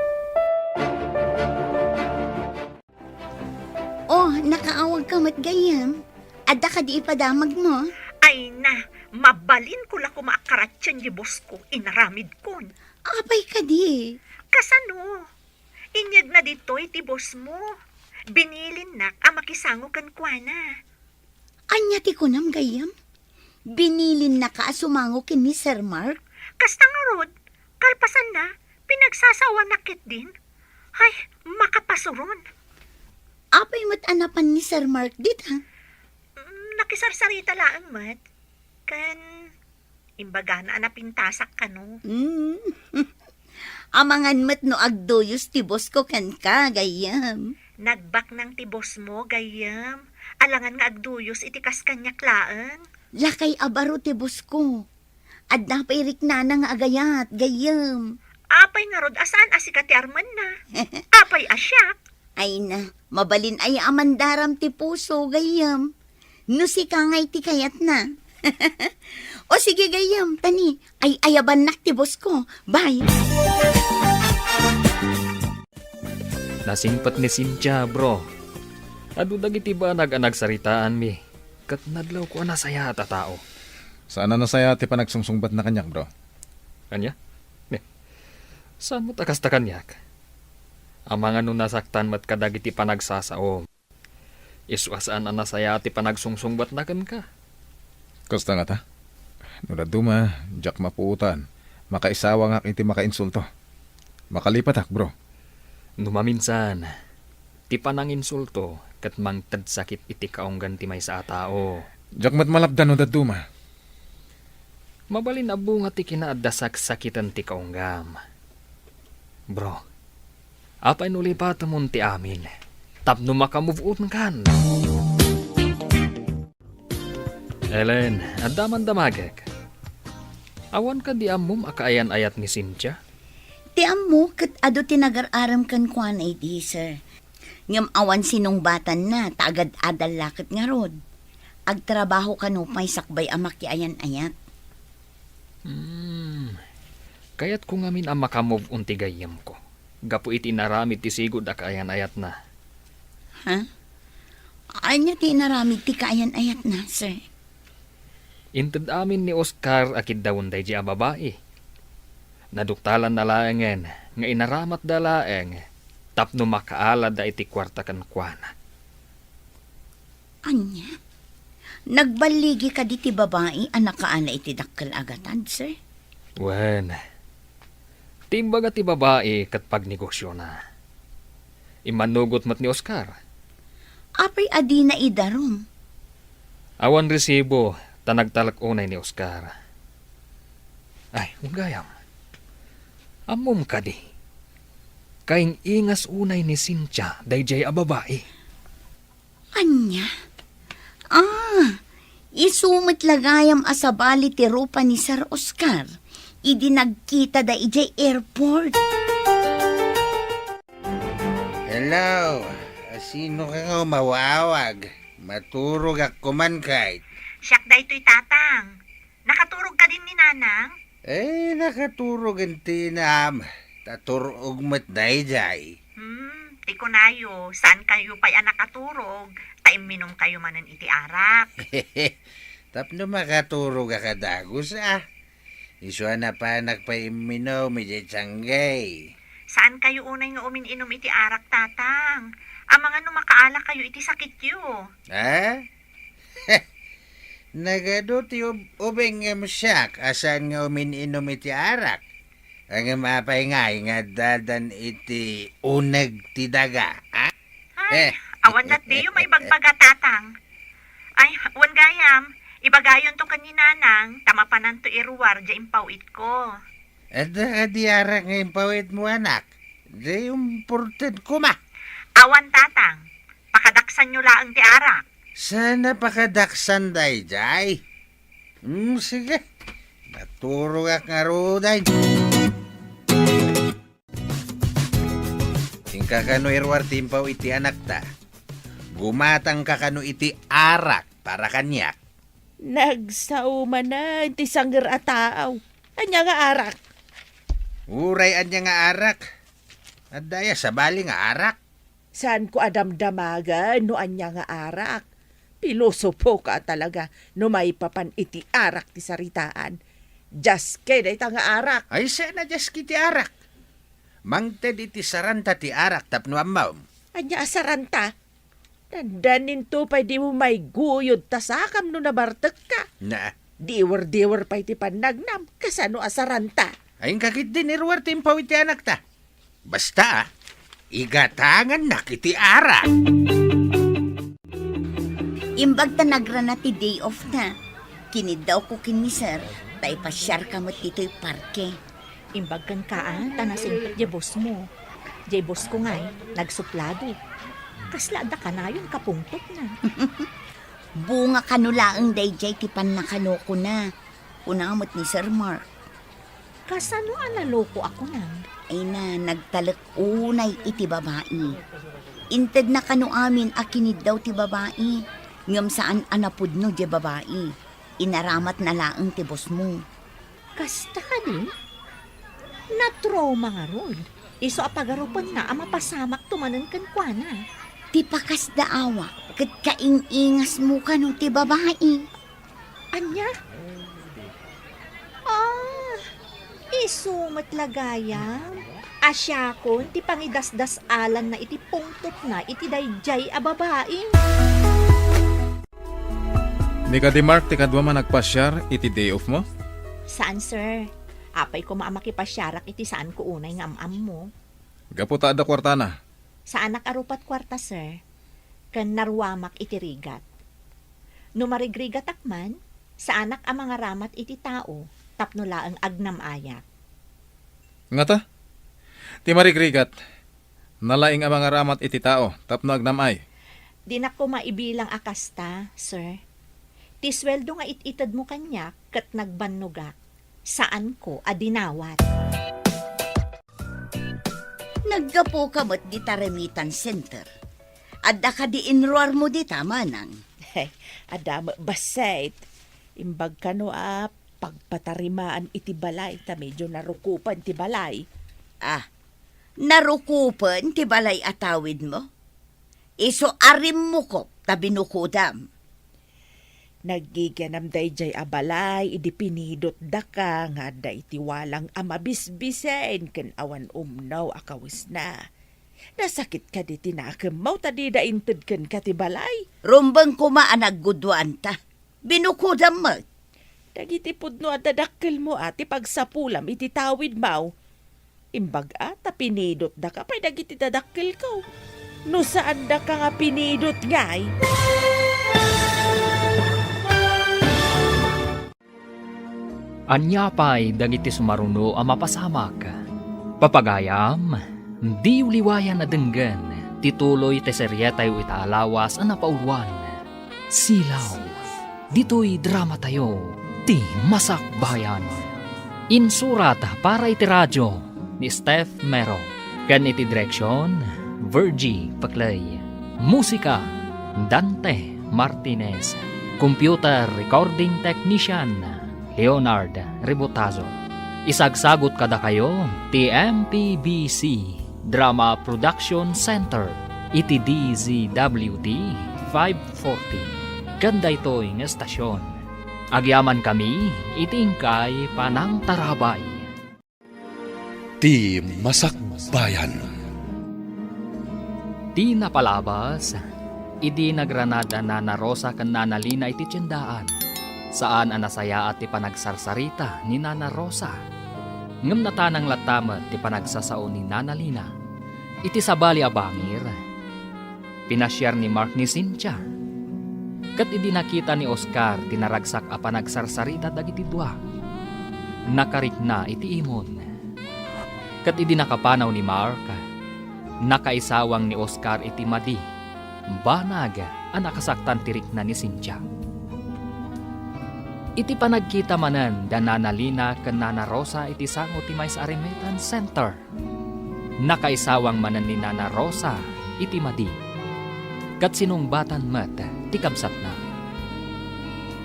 Oh, nakaawagka met gayyem. Adda kadi ipadamagmo? Ay na, mabalinko la koma a karatien ti boss ko, inaramidkon. Apay kadi? Kasano? Inyegna ditoy ti boss mo. Binilinnak a makisango kenkuana. Ania ti kunam gayyem? Binilinnaka a sumango ken ni Sir Mark? Kasta ngarud, kalpasanna, pinagsasawanak ketdin. Ay, makapasuron. Apay met a napan ni Sir Mark dita? Mm, nakisarsarita laeng met. Ken, imbagana a napintasak kano. Mm. Amangan met no agduyos ti boss ko kenka, gayyem. Nagbaknang ti boss mo, gayyem. Alangan nga agduyos iti kas kaniak laeng. Lakay a baro ti boss ko. Adda pay riknana nga agayat, gayyem. Apay ngarud a saan a sika ti armenna? Apay a siak? Ay na, mabalin aya a mandaram ti puso, gayyem. No sika ngay ti kayatna. O sige, gayyem, tani, ay-ayabannak ti boss ko. Bye. Nasingpet ni Cynthia, bro. Adu dagiti banag a nagsaritaanmi, ket nadlawko a nasayaat a tao. Saan a nasayaat ti panagsungsungbatna kaniak, bro. Ania? Ne. Saan met a kasta kaniak? Amangan no nasaktan met kadagiti panagsasaom. Isu a saan a nasayaat ti panagsungsungbatna kenka. Kasta ngata? No dadduma, diak mapuotan. Makaisawangak iti makainsulto. Makalipatak, bro. No maminsan, ti pananginsulto ket mangted sakit iti kaunggan ti maysa a tao. Diak met malapdan no dadduma. Mabalin a bunga ti kinaadda saksakiten ti kaunggam. Bro, apay no lipatemon ti amin tapno maka-move on kan? Ellen, adda man damagek. Awan kadi ammom a kaayan-ayat ni Cynthia? Ti ammo ket adu ti nagar-arem kenkuana idi, sir. Ngem awan sinungbatanna ta agad-adal la ket ngarud. Agtrabaho kano pay sakbay a makiayan-ayat. Hmm. Kayatko ngamin a maka-move on ti gayyemko gapu iti inaramid ti sigud a kaayan-ayatna. Ha? Ania ti inaramid ti kaayan-ayatna, sir? Inted amin ni Oscar a kiddawen daydiay a babai. Naduktalanna laengen nga inaramatda laeng tapno makaalada iti kuarta kenkuana. Ania? Nagballigi kadi ti babai a nakaala iti dakkel a gatad, sir? Wen, ti imbaga ti babai ket pagnegosiona. Immanugot met ni Oscar. Apay a dina idarum? Awan resibo, ta nagtalek unay ni Oscar. Ay, wen gayam. Ammom kadi? Kaing-ingas unay ni Cynthia daydiay a babai. Ania? Ah, isu met la gayam a sabali ti rupa ni Sir Oscar idi nagkitada idiay airport. Hello, sino ka nga umawawag? Maturogak koman kayat. Siak daytoy, Tatang. Nakaturog kadin ni Nanang? Eh, nakaturog ti inam. Ta tur-og met daydiay. Hmm, ti kunayo, saan kayo pay a nakaturog, ta imminom kayo manen iti arak. Tapno makaturog a kadagus, ah. Isu a napanak pay imminom idiay tianggay. Saan kayo unay nga umin-inom iti arak, Tatang? Amangan no makaala kayo iti sakityo. Ha? Nagadu ti ub-, ubing ngem siak a saan nga umin-inom iti arak. Ngem apay ngay nga addadan iti uneg ti daga, ha? Ay, eh. Awan datdiyo maibagbaga, Tatang. Ay, wen gayam, ibagayonto ken ni Nanang, ta mapananto iruar diay impaw-itko. Adda kadi arak nga impaw-itmo, anak? Di umported koma. Awan, Tatang. Pakadaksanyo laeng ti arak. Saan a pakadaksan daydiay? Hmm, sige. Naturogak ngaruden. Inka kano iruar ti impaw iti anakta. Gumatangka kano iti arak para kaniak. Nagsao manen ti sanger a taaw. Ania nga arak? Uray ania nga arak. Adda aya sabali nga arak? Saanko a damdamagen no ania nga arak. Pilosopoka talaga no maipapan iti arak ti saritaan. Diaske dayta nga arak. Ay, saan a diaske ti arak? Mangted iti saranta ti arak tapno ammom. Ania a saranta? Dandaninto pay dimo maiguyod ta sakam no nabartekka. Na. Diwer-diwer pay ti pannagnam, kasano a saranta? Ay, inka ketdin iruar ti impaw iti anakta. Basta, ah, igatangannak iti arak. Imbag ta nagrana ti day off na, kiniddawko ken ni Sir, ta ipasiarka met ditoy parke. Imbag kenka, ah, ta nasingpet diay boss mo. Diay boss ko ngay, nagsuplado. Kasla adda kanayon kapungtotna. Bunga kano laeng daydiay ti pannakanokona, kuna met ni Sir Mark. Kasano a naloko a kunam? Ay na, nagtalek unay iti babai. Intedna kano amin a kiniddaw ti babai, ngem saan a napudno diay babai. Inaramatna laeng ti boss mo. Kasta kadi? Natrauma ngarud. Isu a pagarupenna a mapasamakto manen kenkuana. Ti pakasdaawa ket kaing-ingasmo kano ti babai. Ania? Ah, isu met la gayam. Siakon ti pangidasdas-alanna iti pungtotna iti daydiay a babai. Ni kadi Mark ti kaduam a nagpasiar iti day off mo? Saan, sir. Apay koma a makipasiarak iti saanko unay nga am-ammo. Gapu ta adda kuartana. Saanak a rupat kuarta, sir. Ken naruamak iti rigat. No marigrigatak man, saanak a mangaramat iti tao tapno laeng agnam-ayak. Ngata? Ti marigrigat, nalaing a mangaramat iti tao tapno agnam-ay. Dinak koma ibilang a kasta, sir. Ti sueldo nga it-itedmo kaniak ket nagbannogak, saanko a dinawat. Naggapuka met dita remittance center. Adda kadi inruarmo dita, manang? Adda met bassit. Imbag kano a pagpatarimaan iti balay ta medio narukopen ti balay. Ah, narukopen ti balay a tawidmo? Isu a rimmukop ta binukodam. Naggigianam daydiay a balay idi pinidotdaka nga adda iti walang a mabisbisen ken awan umno a kawesna. Nasakit kadi ti nakemmo ta dida inted kenka ti balay? Rumbeng koma a nagguduanta. Binukodam met. Dagiti pudno a dadakkelmo a ti pagsapulam iti tawidmo. Imbag-a ta pinidotdaka pay dagiti dadakkelko. No saandaka nga pinidot ngay. Ania pay dagiti sumaruno a mapasamak? Papagayam, diyo liwayan a denggen ti tuloy ti serietayo ita a lawas a napauluan, Silaw. Ditoy dramatayo, ti Masakbayan. Insurat para iti radio ni Steph Mero, ken iti direksion, Virgie Paclay. Musika, Dante Martinez. Computer recording technician, Leonard Rebotazo. Isagsagot kadakayo ti M P B C Drama Production Center iti D Z W T five forty. Ken daytoy nga estasion, agyamankami iti inkay panangtarabay. Ti Masakbayan. Ti napalabas, idi nagrana da Nana Rosa ken Nana Lina iti tiendaan, saan a nasayaat ti panagsarsarita ni Nana Rosa. Ngem natanang latta met ti panagsasao ni Nana Lina. Iti sabali a bangir, pinasiar ni Mark ni Cynthia. Ket idi nakita ni Oscar ti naragsak a panagsarsarita dagiti dua, nakarikna iti imon. Ket idi nakapanaw ni Mark, nakaisawang ni Oscar iti madi, banag a nakasaktan ti rikna ni Cynthia. Iti panagkita manen da Nana Lina ken Nana Rosa iti sango ti maysa a remittance center, nakaisawang manen ni Nana Rosa iti madi, ket sinungbatan met ti kabsatna.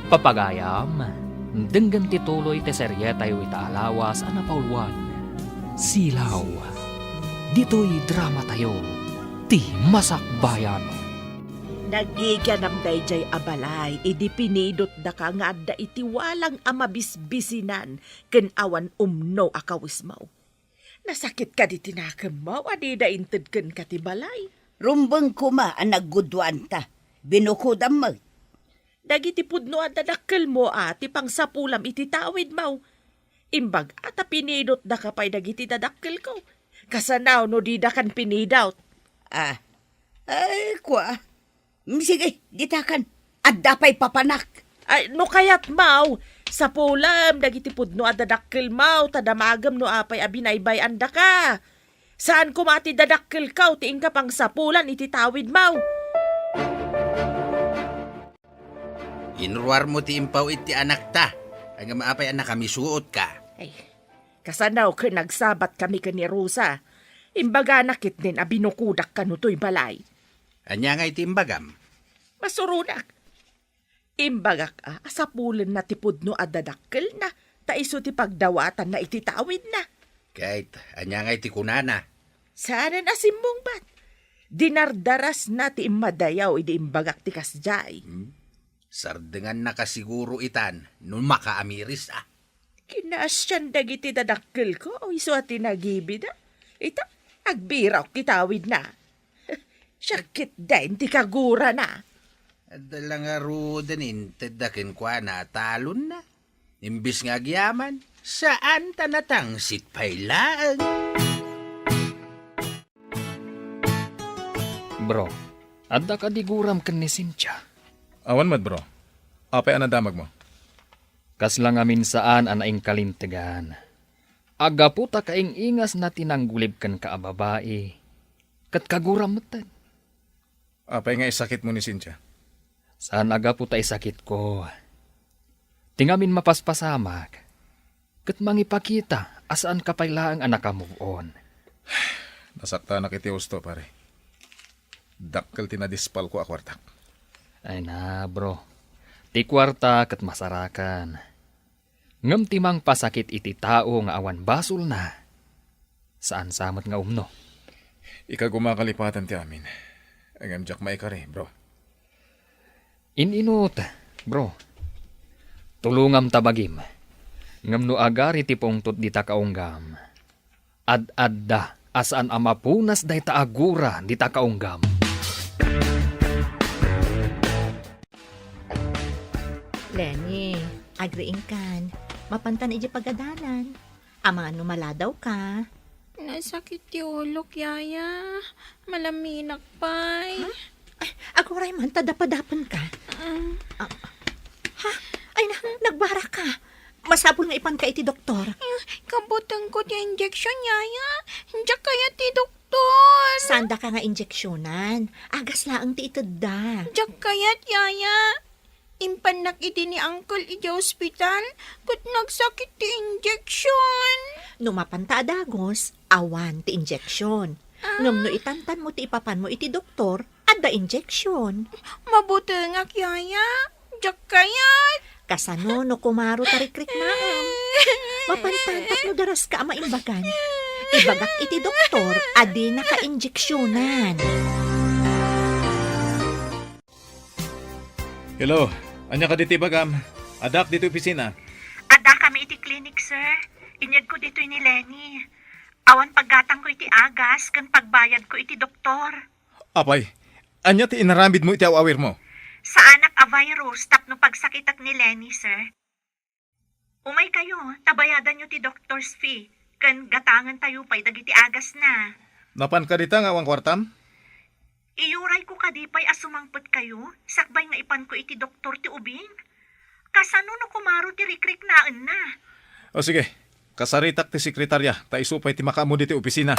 Papagayam, denggen ti tuloy ti serietayo ita a lawas a napauluan, Silaw. Ditoy dramatayo, ti Masakbayan. Naggigianam daydiay a balay idi pinidotdaka nga adda iti walang a mabisbisinan ken awan umno a kawesmo. Nasakit kadi ti nakemmo a dida inted kenka ti balay? Rumbeng koma a nagguduanta. Binukodam met. Dagiti pudno a dadakkelmo a ti pangsapulam iti tawidmo. Imbag-a ta pinidotdaka pay dagiti dadakkelko. Kasano no didakan pinidot? Ah, ay, kua. Mm, sige, ditakan. Adda pay papanak. Ay, no kayatmo, sapulem dagiti pudno a dadakkelmo, ta damagem no apay a binaybay-andaka. Saan koma ti dadakkelko ti inka pangsapulan iti tawidmo. Inruarmo ti impaw iti anakta. Ngem apay a nakamisuotka? Ay, kasano ket nagsabat kami ken ni Rosa? Imbagana ketdin a binukodak kano toy balay. Ania nga iti imbagam? Masuronak. Imbagak a, a sapulenna ti pudno a dadakkelna, ta isu ti pagdawatanna iti tawidna. Ket ania nga iti kunana? Saanen a simmungbat. Dinardarasna ti immadayaw idi imbagak ti kasdiay. Hmm? Sardengannaka siguro itan no makaamiris a. Kinaasian dagiti dadakkelko, isu a ti nagibida. Ita, agbirawak ti tawidna. Siak ketdin ti kagurana. Adda la ngaruden intedda kenkuana a talonna. Imbes nga agyaman, saan ta natangsit pay laeng. Bro, adda kadi guram ken ni Cynthia? Awan met, bro. Apay a nadamagmo? Kasla ngamin saan a naingkalintegan. Aggapu ta kaing-ingasna ti nanggulib kenka a babai, ket kaguram metten. Apay nga isakitmo ni Cynthia? Saan a gapu ta isakitko. Ti ngamin mapaspasamak, ket mangipakita a saanka pay laeng a naka-move on. Nasaktanak iti husto, pare. Dakkel ti nadispalko a kuartak. Ay na, bro. Ti kuarta ket masarakan. Ngem ti mangpasakit iti tao nga awan basolna, saan sa met nga umno. Ikaw, gumakalipatan ti amin. Ngem diak maikari, bro. In-inut, bro. Tulongam ta bagim. Ngem no agari ti pungtot dita kaunggam, ad-adda a saan a mapunas dayta a gura dita kaunggam. Lenny, agriingkan. Mapantan iti pagadalan. Amangan no maladawka. Nasakit ti ulok, Yaya. Malaminak pay. Ha? Ay, aguray man ta dapadapenka. Mm. Ah, ha? Ay na, nagbaraka. Masapul nga ipanka iti doktor. Mm, kabutengko ti injection, Yaya. Diak kayat ti doktor. Saan daka nga injeksionan? Agas laeng ti itedda. Diak kayat, Yaya. Impannak idi ni Uncle idiay ospital, ket nagsakit ti injection. No mapanta a dagos, awan ti injection. Ah. Ngem no itantanmo ti ipapanmo iti doktor, adda injection. Mabutengak, Yaya. Diak kayat. Kasano no kumaro ta rikriknaem? Mapantan tapno daraska a maimbagan. Ibagak iti doktor a dinaka injeksionan. Hello, ania kadi ti ibagam? Addaak ditoy opisina. Addakami iti klinik, sir. Inyegko ditoy ni Lenny. Awan paggatangko iti agas ken pagbayadko iti doktor. Apay, ania ti inaramidmo iti aw-awirmo? Saanak a virus tapno pagsakitak ni Lenny, sir. Umaykayo, ta bayadanyo ti doctor's fee, ken gatangentayo pay dagiti agasna. Napanka dita nga awan kuartam? Iyurayko kadi pay a sumangpetkayo, sakbay nga ipanko iti doktor ti ubing? Kasano no kumaro ti rikriknaenna? O sige, kasaritak ti sekretaria, ta isu pay ti makaammo ditoy opisina.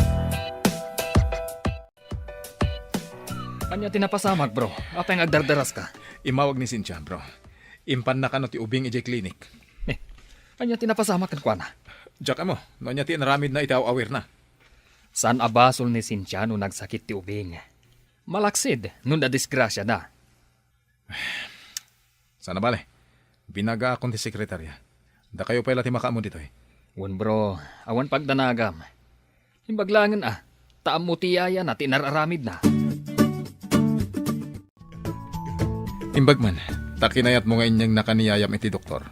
Ania ti napasamak, bro? Apay nga agdardaraska? Immawag ni Cynthia, bro. Impanna kano ti ubing idiay klinik. Eh, ania ti napasamak kenkuana? Diak ammo, no ania ti inaramidna iti aw-awirna. Saan a basol ni Cynthia no nagsakit ti ubing. Malaksid no nadisgrasiada. Saan a bale, binagaakon ti sekretaria. Dakayo pay la ti makaammo ditoy. Wen, bro, awan pagdanagam. Imbag laengen a, ta ammo ti yayana ti inar-aramidna. Imbag man, ta kinayatmo nga inyegna ka ni yayam iti doktor.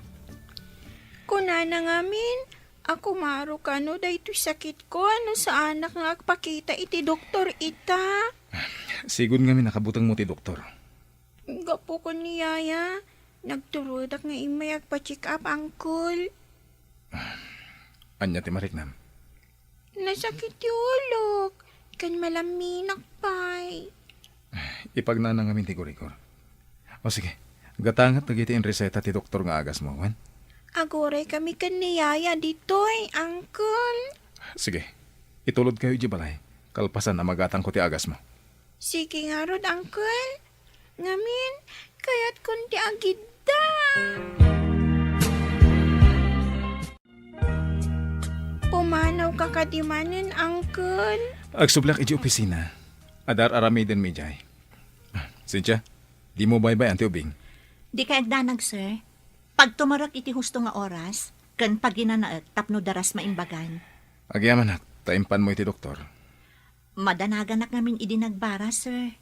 Kunana ngamin, a kumaro kano daytoy sakitko no saanak nga agpakita iti doktor ita. Sigud ngamin a kabutengmo ti doktor. Gapu ken ni Yaya, nagtulodak nga immay agpa-check up, Uncle. Ania ti mariknam? Nasakit ti ulok, ken malaminak pay. Ipagnana ngamin ti gurigor. O sige, gatanget dagiti inreseta ti doktor nga agasmo, wen? Aguray kami ken ni Yaya ditoy, Uncle. Sige, itulod kayo iti balay, kalpasan a magatangko ti agasmo. Sige ngarud, Uncle. Ngamin, kayatkon ti agidda. Pumanawka kadi manen, Uncle? Agsubleak iti opisina. Adda ar-aramidenmi idiay. Ah, Cynthia, dimo baybay-an ti ubing? Dikay agdanag, sir. Pagtumerek iti husto nga oras, ken paginanaek tapno daras maimbagan. Agyamanak, ta impanmo iti doktor. Madanaganak ngamin idi nagbara, sir.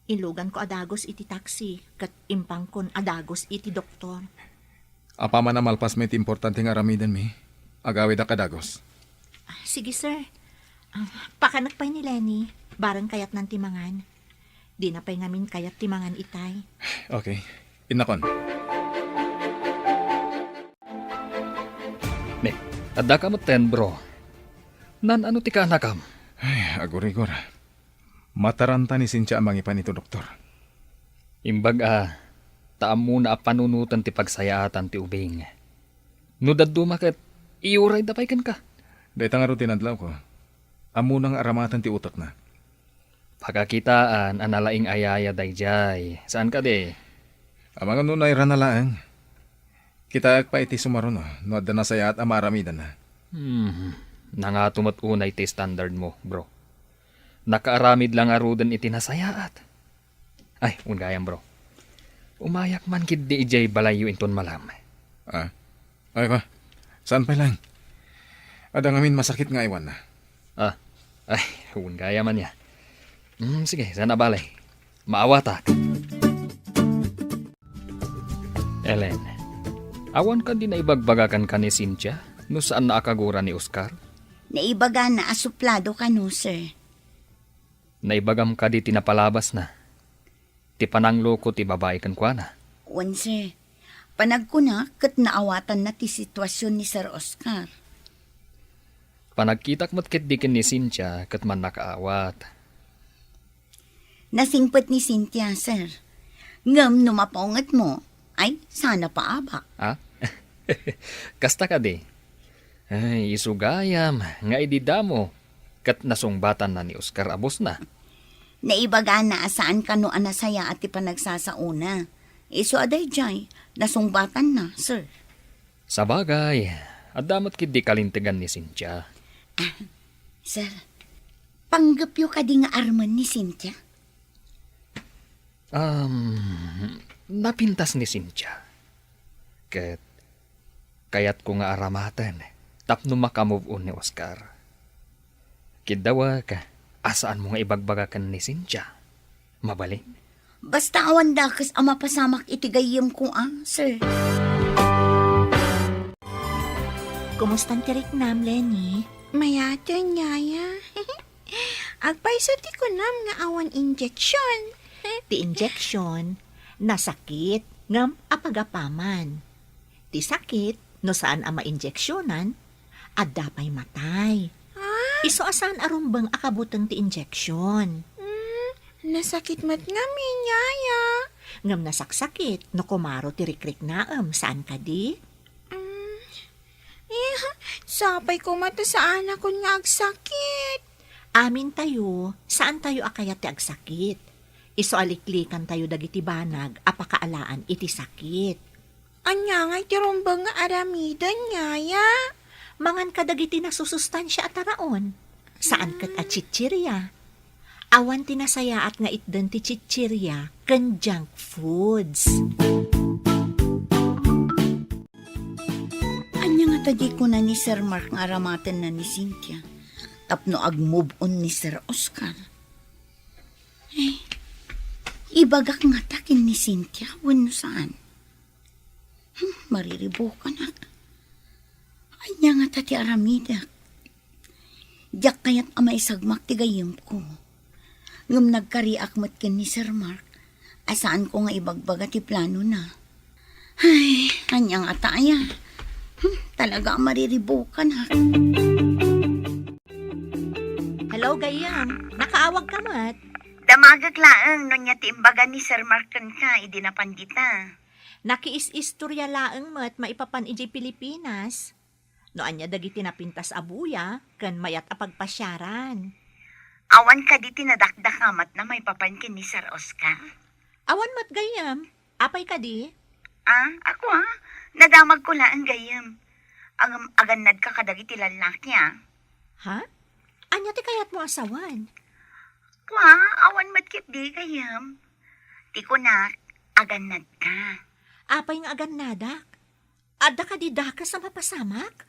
Inluganko a dagus iti taksi, ket impankon a dagus iti doktor. Apaman a malpasmo iti importante nga aramidenmi, agawidak a dagus. Ah, sige, sir. Ah, pakanek pay ni Lenny, bareng kayatnan ti mangan. Dina pay ngamin kayat ti mangan itay. Okay. Innakon. Ne, addaka metten, bro. Naan-ano ti kaanakam? Ay, agurigor. Mataranta ni Cynthia a mangipan iti doktor. Imbag a, ta ammona a panunoten ti pagsayaatan ti ubing. No dadduma ket, iyurayda pay kenka. Dayta ngarud ti nadlawko. Ammona nga aramaten ti utekna. Pakakitaan a nalaing a yaya daydiay. Saan kadi? Amangan no nairana laeng. Kitaek pay iti sumaruno no adda nasayaat a maaramidanna. Hmm. Nangato met unay ti standard mo, bro. Nakaaramid la ngaruden iti nasayaat. Ay, wen gayam, bro. Umayak man ketdi idiay balayyo inton malam. Ah? Ay, ka? Saan pay laeng? Adda ngamin masakit nga aywanna. Ah, ay, wen gayam ania. Hmm, sige, saan a bale. Maawatak. Ellen, awan kadi naibagbagakan ka ni Cynthia no saanna a kagura ni Oscar? Naibagana a suplado kano, sir. Naibagam kadi ti napalabasna? Ti panangloko ti babai kenkuana? Wen, sir. Panagkuna ket naawatanna ti situasion ni Sir Oscar. Panagkitak met ketdi ken ni Cynthia ket mannakaawat. Nasingpet ni Cynthia, sir. Ngem no mapaungetmo, ay, sana paabak. Ah? Kasta kadi? Ay, isu gayam nga idi damo ket nasungbatanna ni Oscar a bosna. Naibagana a saan kano a nasayaat ti panagsasaona. Isu a daydiay, nasungbatanna, sir. Sabagay, adda met ketdi kalintegan ni Cynthia. Ah, sir, panggepyo kadi nga armen ni Cynthia? Um, napintas ni Cynthia. Ket kayatko nga aramaten tapno maka-move on ni Oscar. Kiddawek, a saanmo nga ibagbaga ken ni Cynthia. Mabalin? Basta awan dakes a mapasamak iti gayyemko, a, sir. Kumustan ti riknam, Lenny? Mayaten, Yaya. Agpayso ti kunam nga awan injection. Ti injection, nasakit, ngem apagapaman. Ti sakit, no saan a mainjeksionan, adda pay matay. Ah? Isu a saan a rumbeng a kabuteng ti injeksion. Hmm, nasakit met ngamin, Yaya. Ngem nasaksakit no kumaro ti rikriknaem, saan kadi? Hmm, eh, sapay koma ta saanakon nga agsakit. Amintayo, saantayo a kayat ti agsakit. Isu a liklikantayo dagiti banag a pakaalaan iti sakit. Ania ngay ti rumbeng nga aramiden, Yaya? Mangan kadagiti nasusustansia a taraon. Saan ket a chichirya. Awan ti nasayaat nga itden ti chichirya ken junk foods. Ania ngata diay kuna ni Sir Mark nga aramatenna ni Cynthia tapno ag-move on ni Sir Oscar? Eh, ibagak ngata ken ni Cynthia wenno saan? Hmm, mariribukanak. Ania ngata ti aramidek? Diak kayat a maisagmak ti gayyemko. Ngem nagkariak met ken ni Sir Mark a saanko nga ibagbaga ti planona. Ay, ania ngata aya? Hmm, talaga a mariribukanak. Hello, gayyem. Nakaawag ka met? Damagek laeng no ania ti imbaga ni Sir Mark kenka idi napan dita. Nakiis-istorya laeng met maipapan idiay Pilipinas. No ania dagiti napintas a buya ken mayat a pagpasiaran. Awan kadi ti nadakdakamatna maipapan ken ni Sir Oscar? Awan met gayyem. Apay kadi? Ah, ako, ah. Nadamagko laeng gayyem. Ngem agannadka kadagiti lallaki, ah. Ha? Ania ti kayatmo a sawen? Kua, awan met ketdi gayyem. Ti kunak, agannadka. Apay nga agannadak? Adda kadi dakes a mapasamak?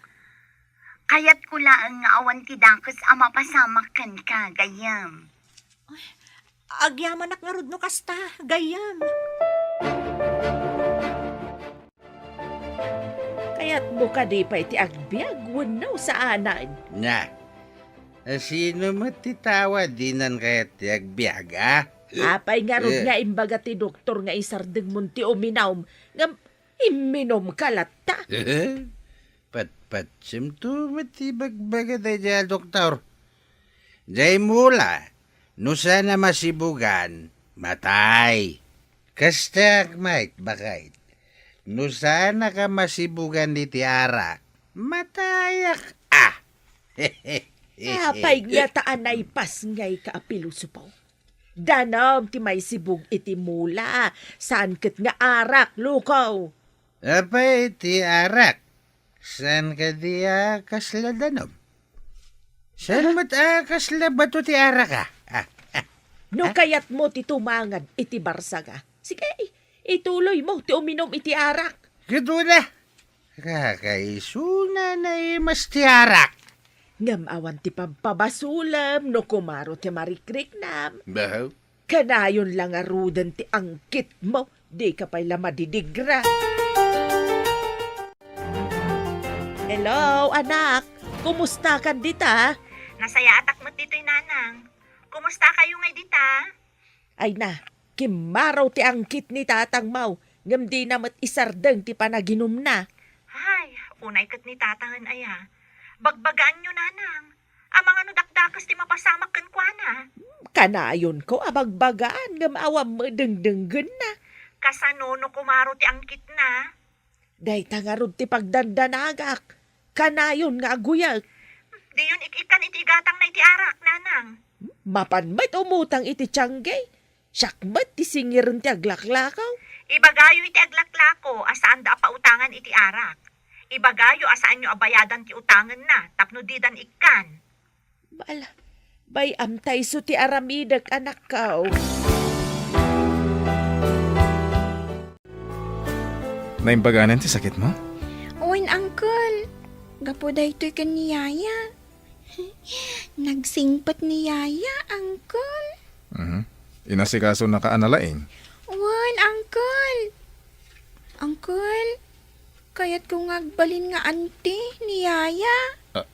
Kayatko laeng nga awan ti dakes a mapasamak kenka, gayyem. Ay, agyamanak ngarud no kasta, gayyem. Kayatmo kadi pay ti agbiag wenno saanen? Na, sino met ti tao a dinan kayat ti agbiag, a? Apay ngarud Eh. nga imbaga ti doktor nga isardengmon ti uminum, ngem imminumka latta? Patpatsemto met ti ibagbaga daydiay a doktor. Diay mula, no saan a masibugan, matay. Kastaak met, baket. No saanak a masibugan iti arak, matayak, ah. Apay ngata a naipasngayka a pilosopo? Danum ti maisibug iti mula, saan ket nga arak, loko. Apay ti arak? Saan kadi a kasla danum? Saan met a kasla bato ti arak, a? Ah, ah, No ah? kayatmo ti tumangad iti barsaga, sige, ituloymo ti uminum iti arak. Ket una, Kakaisuna na imas ti arak. Ngem awan ti pagpabasolem no kumaro ti marikriknam. Bahaw. Kanayon la ngaruden ti angkitmo, dika pay la madidigra. Hello, anak. Kumustakan dita? Nasayaatak met ditoy, nanang. Kumustakayo ngay dita? Ay na, kimmaro ti angkit ni tatangmo, ngem dina met isardeng ti panaginumna. Ay, unay ket ni tatangen aya. Bagbagaanyo, nanang. Amangan no dakdakes ti mapasamak kenkuana. Kanayonko a bagbagaan, ngem awan met dengdenggenna. Kasano no kumaro ti angkitna? Dayta ngarud ti pagdandanagak. Kanayon nga aguyek. Diyon ik-ikkan iti igatangna iti arak, nanang. Mapan met umutang iti tiangge. Siak met ti singiren ti aglaklako. Ibagayo iti aglaklako a saanda a pautangan iti arak. Ibagayo a saanyo a bayadan ti utangenna tapno didan ikkan. Bala, bay-am ta isu ti aramidek, anakko. Naimbaganan ti sakitmo? Wen, Uncle. Gapu daytoy ken ni Yaya. Nagsingpet ni Yaya, Uncle. Mhm. Inasikasonaka a nalaing? Wen, Uncle. Uncle, kayatko nga agbalin nga anti ni Yaya. Ah,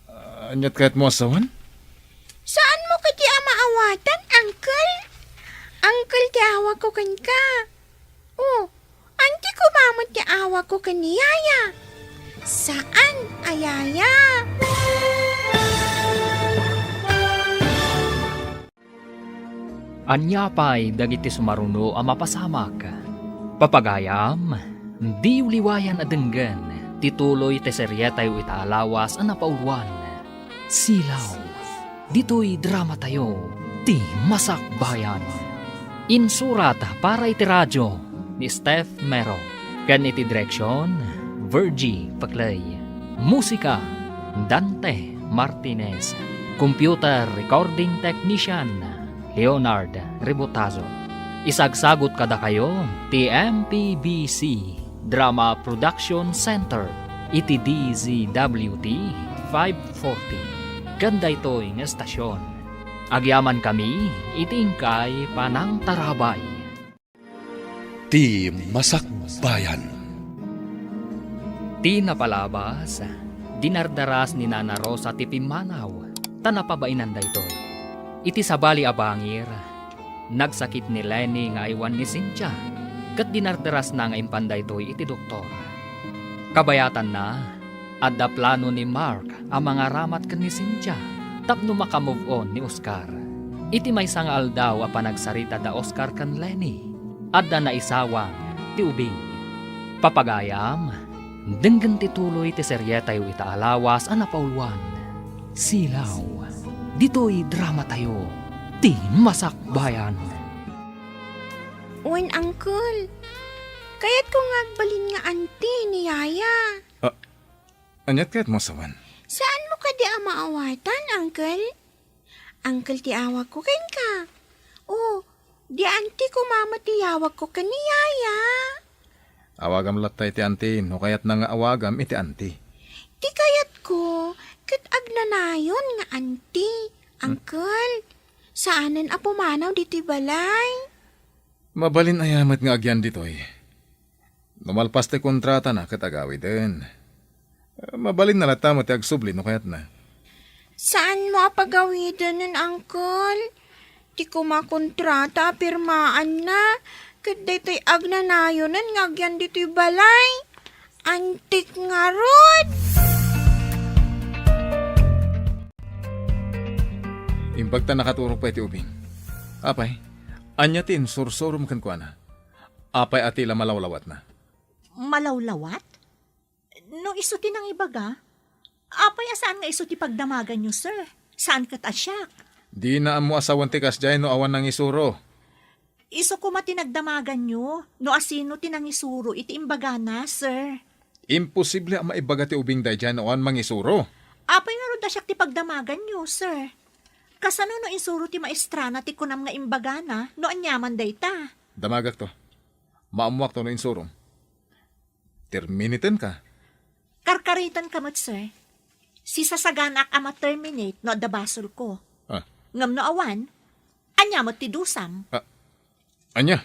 ah, aniat kayatmo a sawen? Saanmo kadi a maawatan, Uncle? Uncle ti awagko kenka. Oh, anti koma met ti awagko ken ni Yaya. Saan a Yaya? Ania pay dagiti sumaruno a mapasamak? Papagayam, diyo liwayan a denggen ti tuloy ti serietayo ita a lawas a napauluan, Silaw. Ditoy dramatayo, Ti Masakbayan. Insurat para iti radio ni Steph Mero, ken iti direksion, Virgie Paclay. Musika, Dante Martinez. Computer recording technician, Leonard Rebotazo. Isagsagut kadakayo ti M P B C Drama Production Center iti D Z W T five forty. Ken daytoy nga estasion, agyamankami iti inkay panangtarabay. Ti Masakbayan. Ti napalabas, dinardaras ni Nana Rosa ti pimmanaw, ta napabainan daytoy. Iti sabali a bangir, nagsakit ni Lenny nga aywan ni Cynthia, ket dinardarasna nga impan daytoy iti doktor. Kabayatanna, adda plano ni Mark a mangaramat ken ni Cynthia tapno maka-move on ni Oscar. Iti maysa nga aldaw a panagsarita da Oscar ken Lenny, adda naisawang ti ubing. Papagayam, denggen ti tuloy ti serietayo ita a lawas a napauluan, Silaw. Ditoy dramatayo, Ti Masakbayan. Wen, Uncle. Kayatko nga agbalin nga anti ni Yaya. Ah, aniat kayatmo a sawen? Saanmo kadi a maawatan, Uncle? Uncle ti awagko kenka. Oh, di anti koma met ti awagko ken ni Yaya. Awagam latta iti anti no kayatna nga awagam iti anti. Ti kayatko, ket agnanayon nga anti, Hmm? Uncle. Saanen a pumanaw ditoy balay. Mabalin aya met nga agyan ditoy? No malpas ti kontratana ket agawiden. Mabalinna latta met ti agsubli no kayatna. Saanmo a pagawidenen, Uncle? Ti koma kontrata a pirmaanna, ket daytoy agnanayonen nga agyan ditoy balay. Antik ngarud! Imbag ta nakaturog pay ti ubing. Apay, ania ti insursurom kenkuana? Apay a ti la malawlawatna? Malawlawat? No isu ti nangibaga, apay a saan nga isu ti pagdamaganyo, sir? Saan ket a siak? Dina ammo a sawen ti kasdiay no awan nangisuro. Isu koma ti nagdamaganyo no asino ti nangisuro iti imbagana, sir. Imposible a maibaga ti ubing daydiay no awan mangisuro. Apay ngarud a siak ti pagdamaganyo, sir? Kasano no insuro ti maestrana ti kunam nga imbagana no aniaman dayta? Damagakto. Maammoakto no insurom. Terminitenka? Karkaritenka met, sir. Sisasaganak a ma-terminate no adda basolko. Ah. Ngem no awan, ania met ti dusam? Ah, ania?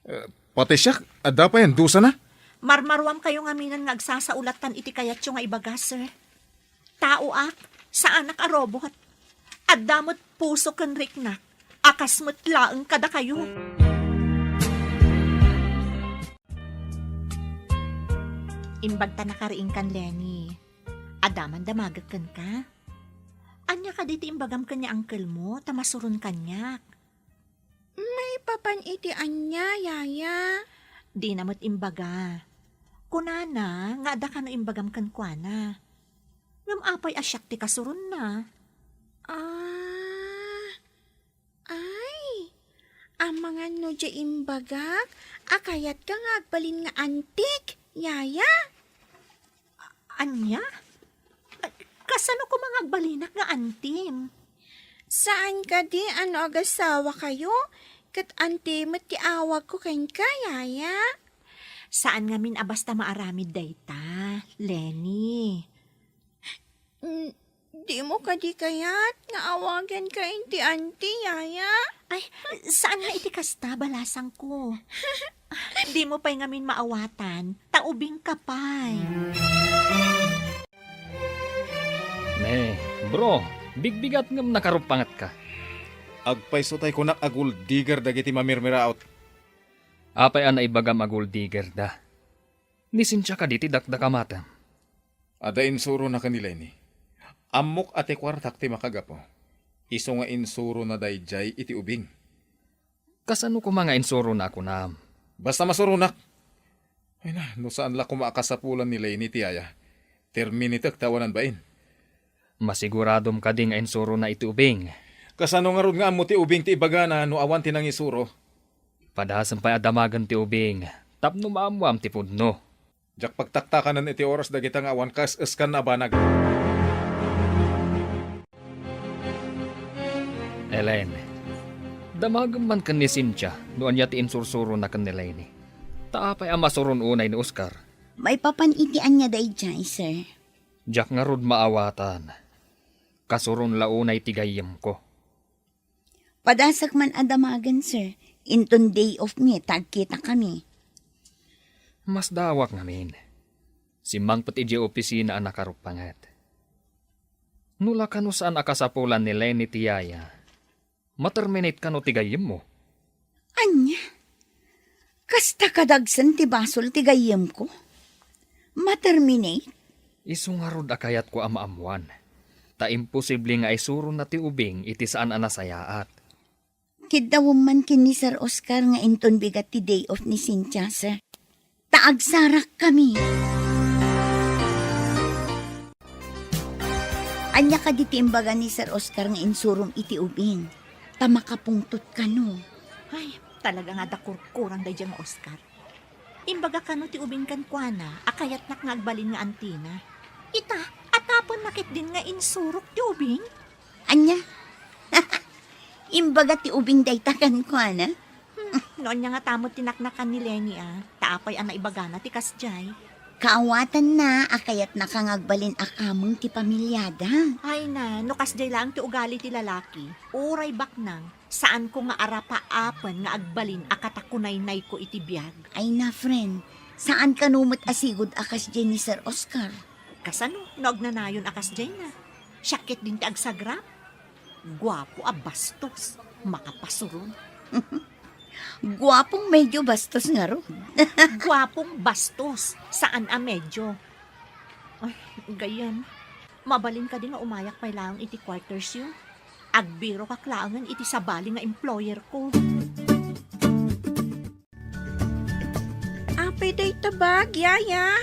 Eh, pati siak, adda pay a dusana? Marmaruamkayo ngaminen nga agsasaulatan iti kayatyo nga ibaga, sir. Taoak, saanak a robot. Adda met puso ken riknak a kas met laeng kadakayo. Imbagta nakariingkan, Lenny. Adda man damagek kenka. Ania kadi ti imbagam ken ni uncle mo ta masuron kaniak? Maipapan iti ania, yaya? Dina met imbaga. Kunana nga adda kano imbagam kenkuana. Ngem apay a siak ti kasuronna? Ah, ay, amangan no diay imbagak a kayatka nga agbalin nga antik, yaya? Ania? Kasano koma nga agbalinak nga antim? Saan kadi a no agasawakayo, ket anti met ti awagko kenka, yaya? Saan ngamin a basta maaramid dayta, Lenny. N-, dimo kadi kayat nga awaganka iti anti, yaya? Ay, saan nga iti kasta, balasangko. Dimo pay ngamin maawatan, ta ubingka pay. Ne, bro, bigbigat ngem nakaruppangetka. Agpayso tay kunak a gold digger dagiti mamirmiraot. Apay a naibagam a gold digger da? Ni Cynthia kadi ti dakdakamatem? Adda insurona ken ni Lenny. Ammok a ti kuartak ti makagapu. Isu nga insurona daydiay iti ubing. Kasano koma nga insurona a kunam? Basta masuronak. Ay na, no saan la koma a kasapulan ni Lenny ti yaya, terminatek ta awanan bain. Masiguradom kadi nga insurona iti ubing? Kasano ngarud nga ammo ti ubing ti ibagana no awan ti nangisuro? Padasem pay a damagen ti ubing tapno maammoam ti pudno. Diak pagtaktakanen iti oras dagita nga awan kaes-eskanna a banag. Elaine, damagem man ken ni Cynthia no ania ti insursurona ken ni Lenny. Ta apay a masuron unay ni Oscar? Maipapan iti ania daydiay, sir? Diak ngarud maawatan. Kasuron la unay ti gayyemko. Padasek man a damagen, sir. Inton day off mi, ta agkitakami. Masdaawak ngamin. Simmangpet idiay opisina a nakaruppanget. No la kano saan a kasapulan ni Lenny ti yaya, ma-terminate kano ti gayyemmo? Ania? Kasta kadagsen ti basol ti gayyemko? Ma-terminate? Isu ngarud a kayatko a maammoan, ta imposible nga isurona ti ubing iti saan a nasayaat. Kiddawem man ken ni Sir Oscar nga inton bigat ti day off ni Cynthia, sir. Ta agsarakkami. Ania kadi ti imbaga ni Sir Oscar nga insurom iti ubing? Ta makapungtot kano. Ay, talaga nga adda kurkurang daydiay nga Oscar. Imbaga kano ti ubing kenkuana a kayatnak nga agbalin nga antina. Ita, atapenna ketdin nga insurok ti ubing? Ania? Imbaga ti ubing dayta kenkuana? Hmm, no ania ngata met ti naknakan ni Lenny a, ta apay a naibagana ti kasdiay? Kaawatanna a kayatnaka nga agbalin a kameng ti pamiliada. Ay na, no kasdiay laeng ti ugali ti lalaki, uray baknang, saanko nga arapaapen nga agbalin a katakunaynayko iti biag. Ay na, friend, saan kano met a sigud a kasdiay ni Sir Oscar? Kasano no agnanayon a kasdiay na? Siak ketdin ti agsagrap. Guapo a bastos, makapasuron. Guapong medyo bastos ngarud. Guapong bastos, saan a medyo. Ay, gayyem. Mabalin kadi nga umayak pay laeng iti quarters yo? Agbirokak laengen iti sabali nga employer ko. Apay dayta bag, yaya?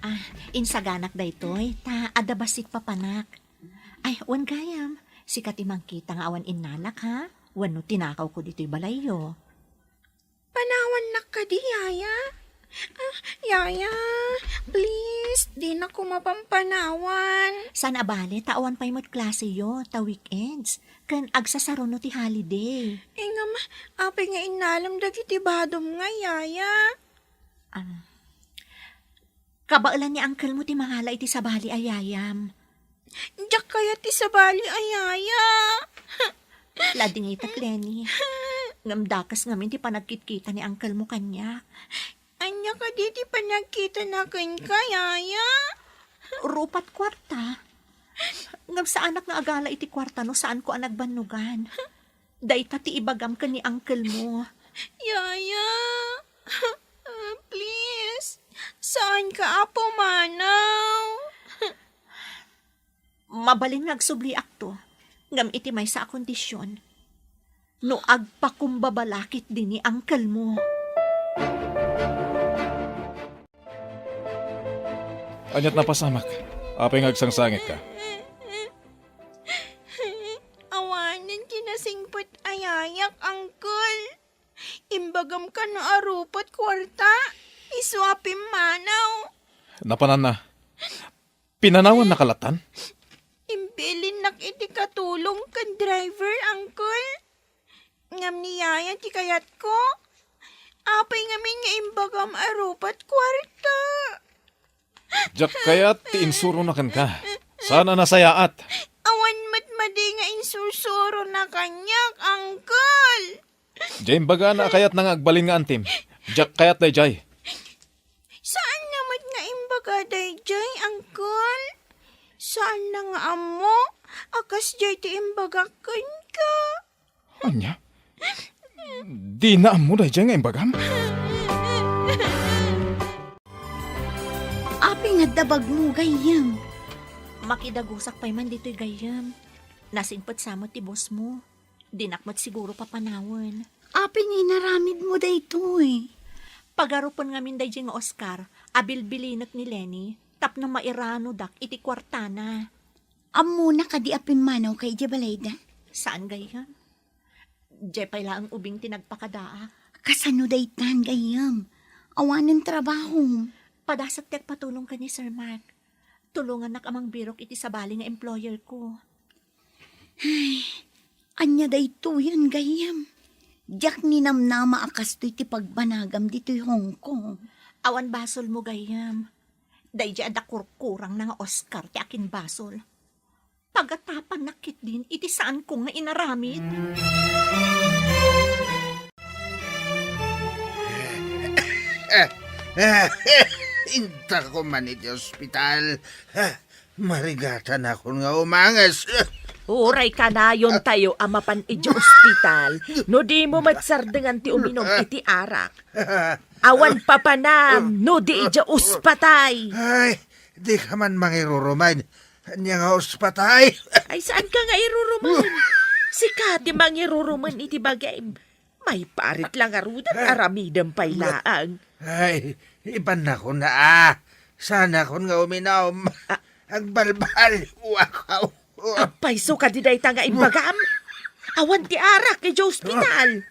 Ah, insaganak daytoy, ta adda bassit papanak. Ay, wen gayam, sika ti mangkita nga awan innalak, ha? Wenno tinakawko ditoy balayyo. Panawannak kadi, yaya? Ah, yaya, please, dinako mapampanawan. Saan a bale, ta awan pay met klaseyo, ta weekends. Ken agsasaruno ti holiday. Ngem, apay nga innalem dagiti badom nga, yaya? Ah, Kabaelan ni uncle mo ti mangala iti sabali a yayam. Diak kayat ti sabali a yaya. Ladingitak, Lenny. Ngem dakes ngamin ti panagkitkita ni uncle mo kaniak. Ania kadi ti panagkitana kenka, yaya? Rupat kuarta. Ngem saanak nga agala iti kuarta no saanko a nagbannogan. Dayta ti ibagam ken ni uncle mo. Yaya, please, saanka a pumanaw. Mabalin nga agsubliakto, ngem iti maysa a kondisyon, no agpakumbaba la ketdi ni uncle mo. Aniat napasamak? Apay nga agsangsangitka? Awanen ti nasingpet a yayak, uncle. Imbagam kano a rupat kuarta, isu a pimmanaw. Napananna. Pinanawan na kalatan? Imbilinnak iti katulong ken driver, uncle. Ngem ni yaya ti kayatko. Apay ngamin nga imbagam a rupat kuarta? Diak kayat ti insurona kenka. Saan a nasayaat. Awan met madi nga insursurona kaniak, uncle. Diay imbagana a kayatna nga agbalin nga antim. Diak kayat daydiay. Saanna met nga imbaga daydiay, uncle. Saanna nga ammo a kasdiay ti imbagak kenka. Ania? Dina ammo daydiay nga imbagam? Apay nga adda bagmo, gayyem? Makidagusak pay man ditoy, gayyem. Nasingpet sa met ti boss mo. Dinak met siguro papanawen. Apay nga inaramidmo daytoy? Pagarupen ngamin daydiay nga Oscar a bilbilinek ni Lenny tapno mairanodak iti kuartana. Ammona kadi a pimmanawka idiay balayda? Saan, gayyem. Diay pay laeng ubing ti nagpakadaak. Kasano daytan, gayyem? Awanen trabahom. Padasek ti agpatulong ken ni Sir Mark. Tulongannak a mangbirok iti sabali nga employer ko. Ay, ania daytoyen, gayyem? Diak ninamnama a kastoy ti pagbanagam ditoy Hong Kong. Awan basolmo, gayyem. Daydiay adda kurkurangna nga Oscar ti akinbasol. Pagatapannak ketdin iti saanko nga inaramid. Intako man iti ospital. Marigatanakon nga umanges. Uray kanayon tayo a mapan idiay ospital no dimo met sardengan ti uminom iti arak. Awan papanam no di idiay ospatay. Ay, dika man mangirurumen. Ania nga ospatay? Ay, saanka nga irurumen? Sika ti mangirurumen iti bagim. Maiparit la ngaruden, aramidem pay laeng. Ay, ibannakon a. Saanakon nga uminom. Ah. Agbalbaliwak. Apay, isu kadi dayta nga imbagam? Awan ti arak idiay ospital.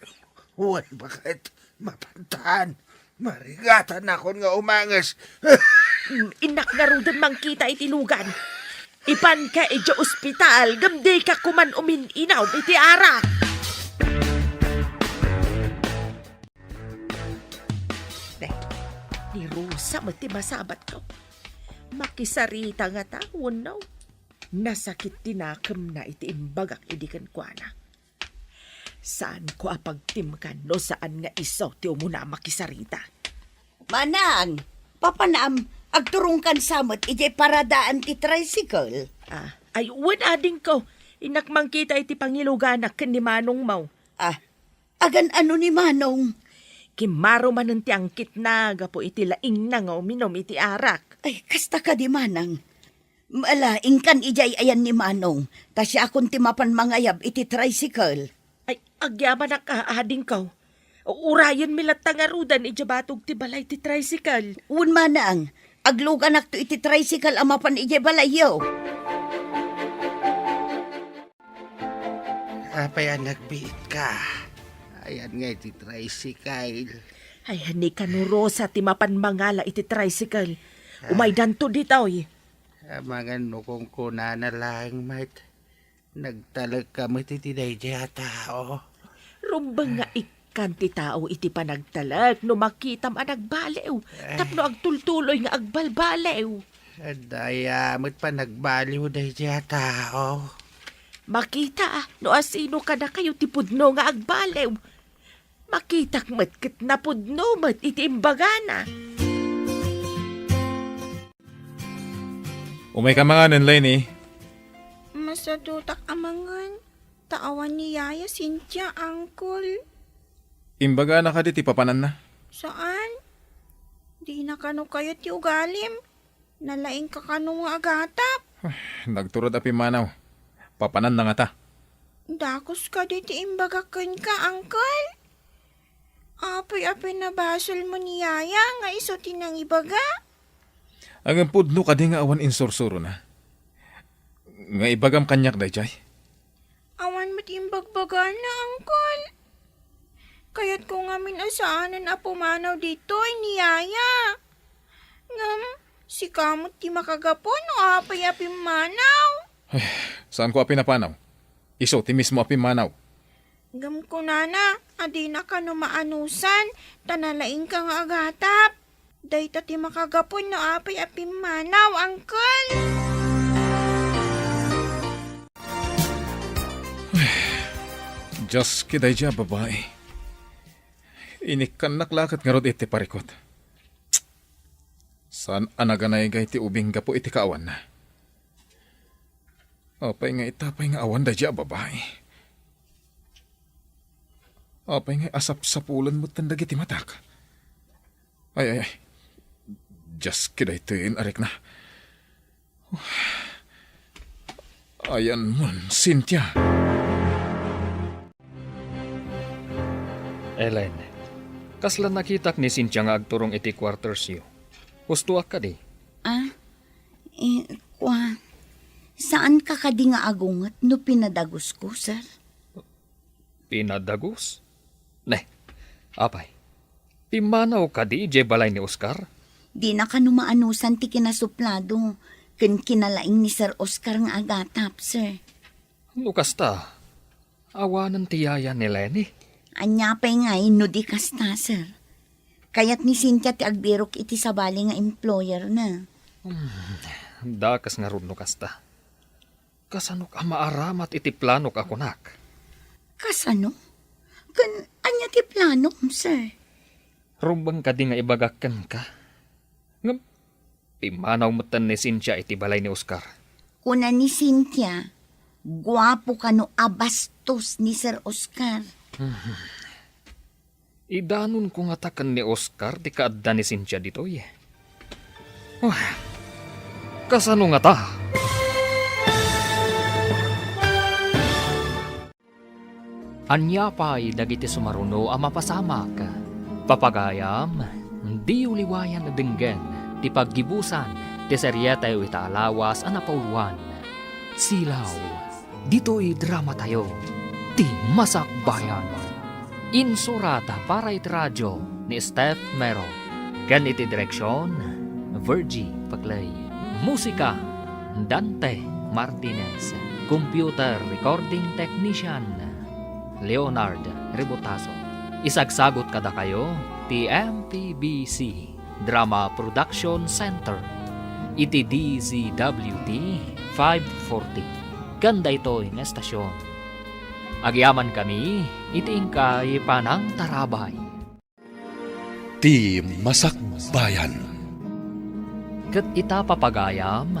Wen, baket mapantan. Marigatanakon nga umanges. Innak ngaruden mangkita iti lugan. Ipanka idiay ospital, ngem dika koman umin-inom iti arak. Te, ni Rosa met ti masabatko. Makisarita ngata wenno? Nasakit ti nakemna iti imbagak idi kenkuana. Saanko a pagtimkan no saan nga isu ti umuna a makisarita. Manang, papanam, agturongkan sa met idiay paradaan ti tricycle. Ah, ay, wen, adingko. Innak mangkita iti pangiluganak ken ni manongmo. Ah, agan-ano ni manong? Kimmaro manen ti angkitna gapu iti laingna nga uminom iti arak. Ay, kasta kadi, manang. Ala, inkan idiay ayan ni manong, ta siakon ti mapan mangayab iti tricycle. Ay, agyamanak a, adingko. Urayenmi latta ngaruden idiay batog ti balay ti tricycle. Wen, manang, agluganakto iti tricycle a mapan idiay balayyo. Apay a nagbiitka? Ayan nga iti tricycle. Ay, ni kano Rosa ti mapan mangala iti tricycle. Ah. Umaydanto ditoy. Amangan no kunkunana laeng met. Nagtalekka met iti daydiay a tao. Rumbeng nga ik-, Maikkan ti tao iti panagtalek no makitam a nagbaliw tapno agtultuloy nga agbalbaliw. Daya met panagbaliw daydiay a tao. Makita no asino kadakayo ti pudno nga agbaliw. Makitak met ket napudno met iti imbagana. Umayka manganen, Lenny. Masadutak a mangan, ta awan ni Yaya Cynthia, Uncle. Imbagana kadi ti papananna? Saan. Dina kano kayat ti ugalim. Nalaingka kano nga agatap. Nagturod a pimmanaw. Papananna ngata. Dakos kadi ti imbagak kenka, Uncle? Apay a pinabasolmo ni Yaya nga isu ti nangibaga? Ngem pudno kadi nga awan insursurona? Nga ibagam kaniak daydiay? Awan met imbagbagana, Uncle. Kayatko ngamin a saanen a pumanaw ditoy ni Yaya. Ngem, sika met ti makagapu no apay a pimmanaw. Ay, saanko a pinapanaw. Isu ti mismo a pimmanaw. Ngem kunana a dina kano maanusan, ta nalaingka nga agatap. Dayta ti makagapu no apay a pimmanaw, Uncle. Dios, ket daydiay a babai. Inikkannak la ket ngarud iti parikut. Saan a naganaygay ti ubing gapu iti kaawanna. Apay nga ita pay nga awan daydiay a babai? Apay nga asapsapulen metten dagiti matak? Ay, ay, ay. Dios, ket daytoyen a rikna. Ayanmon, Cynthia. Ellen, kasla nakitak ni Cynthia nga agturong iti quartersyo. Hustoak kadi? Ah, eh, kua, saanka kadi nga agunget no pinadagusko, sir? Pinadagus? Ne, apay, pimmanaw kadi idiay balay ni Oscar? Dina kano maanusan ti kinasuplado ken kinalaing ni Sir Oscar nga agatap, sir. No kasta, awanen ti yaya ni Lenny? Ania pay ngay no di kasta, sir? Kayat ni Cynthia ti agbirok iti sabali nga employer na. Hmm, dakes ngarud no kasta. Kasanok a maaramat iti planok a kunak? Kasano? Ken ania ti planom, sir? Rumbeng kadi nga ibagak kenka? Ngem, pimmanaw metten ni Cynthia iti balay ni Oscar. Kuna ni Cynthia, guapo kano a bastos ni Sir Oscar. Idanonko ngata ken ni Oscar ti kaadda ni Cynthia ditoy. Ah, kasano ngata? Ania pay dagiti sumaruno a mapasamak? Papagayam, diyo liwayan a denggen ti paggibusan ti serietayo ita a lawas a napauluan, Silaw. Ditoy dramatayo, ti Masakbayan. Insurat para iti radio ni Steph Mero, ken iti direksion, Virgie Paclay. Musika, Dante Martinez. Computer recording technician, Leonard Rebotazo. Isagsagut kadakayo ti M P B C Drama Production Center iti D Z W T five forty ken daytoy nga estasion. Agyamankami iti inkay panangtarabay. Ti Masakbayan. Ket ita, papagayam,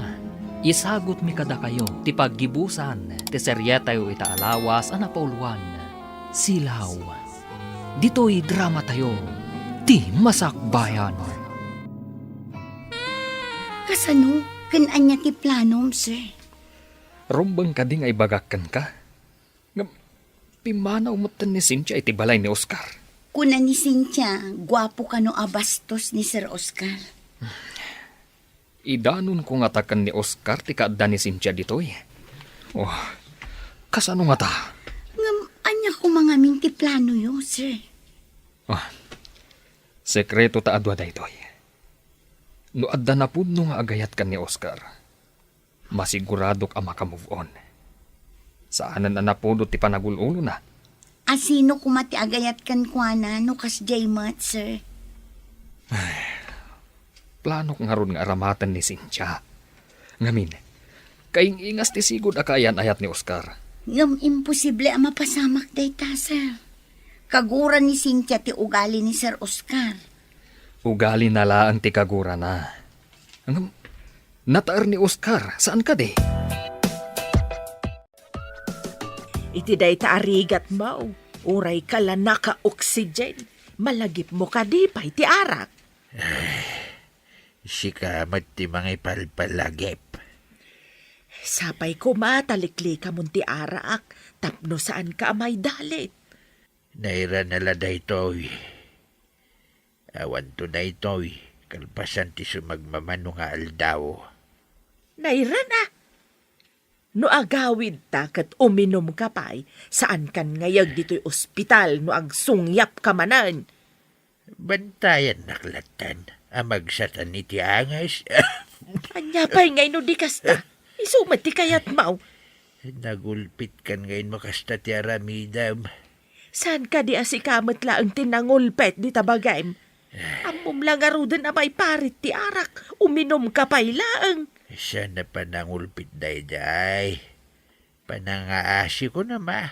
isagutmi kadakayo ti paggibusan ti serietayo ita a lawas a napauluan, Silaw. Ditoy dramatayo, ti Masakbayan. Kasano? Ken ania ti planom, sir? Rumbeng kadi nga ibagak kenka? Ngem, pimmanaw metten ni Cynthia iti balay ni Oscar. Kuna ni Cynthia, guapo kano a bastos ni Sir Oscar. Idanonko ngata ken ni Oscar ti kaadda ni Cynthia ditoy. Oh, kasano ngata? Ngem, ania koma ngamin ti planoyo, sir? Ah, sekreto ta adu a daytoy. No adda napudno nga agayat ken ni Oscar, masiguradok a maka-move on. Saanen a napudot ti panagul-ulona. Asino koma ti agayat kenkuana no kasdiay met, sir? Planok ngarud nga aramaten ni Cynthia. Ngamin, kaing-ingas ti sigud a kaayan-ayat ni Oscar. Ngem imposible a mapasamak dayta, sir. Kagura ni Cynthia ti ugali ni Sir Oscar. Ugalina laeng ti kagurana. Ngem, nataer ni Oscar, saan kadi? Iti dayta a rigatmo, uray ka la naka-oxygen, malagipmo kadi pay ti arak? Sika met ti mangipalpalagip. Sapay koma ta liklikamon ti arak tapno saanka a maidalit. Nairana la daytoy. Awanto daytoy, kalpasan ti sumagmamano nga aldaw. Nairana? No agawidta ket uminumka pay, saankan ngayeg ditoy ospital no agsungyapka manen. Bantayannak lattan a magsatan iti angas. Ania pay ngay no di kasta? Isu met ti kayatmo. Nagulpitkan ngay no kasta ti aramidem. Saan kadi a sika met laeng ti nangulpet dita bagim? Ammom la ngaruden a maiparit ti arak, uminumka pay laeng. Saan a panangulpit daydiay? Panangaasiko na ma.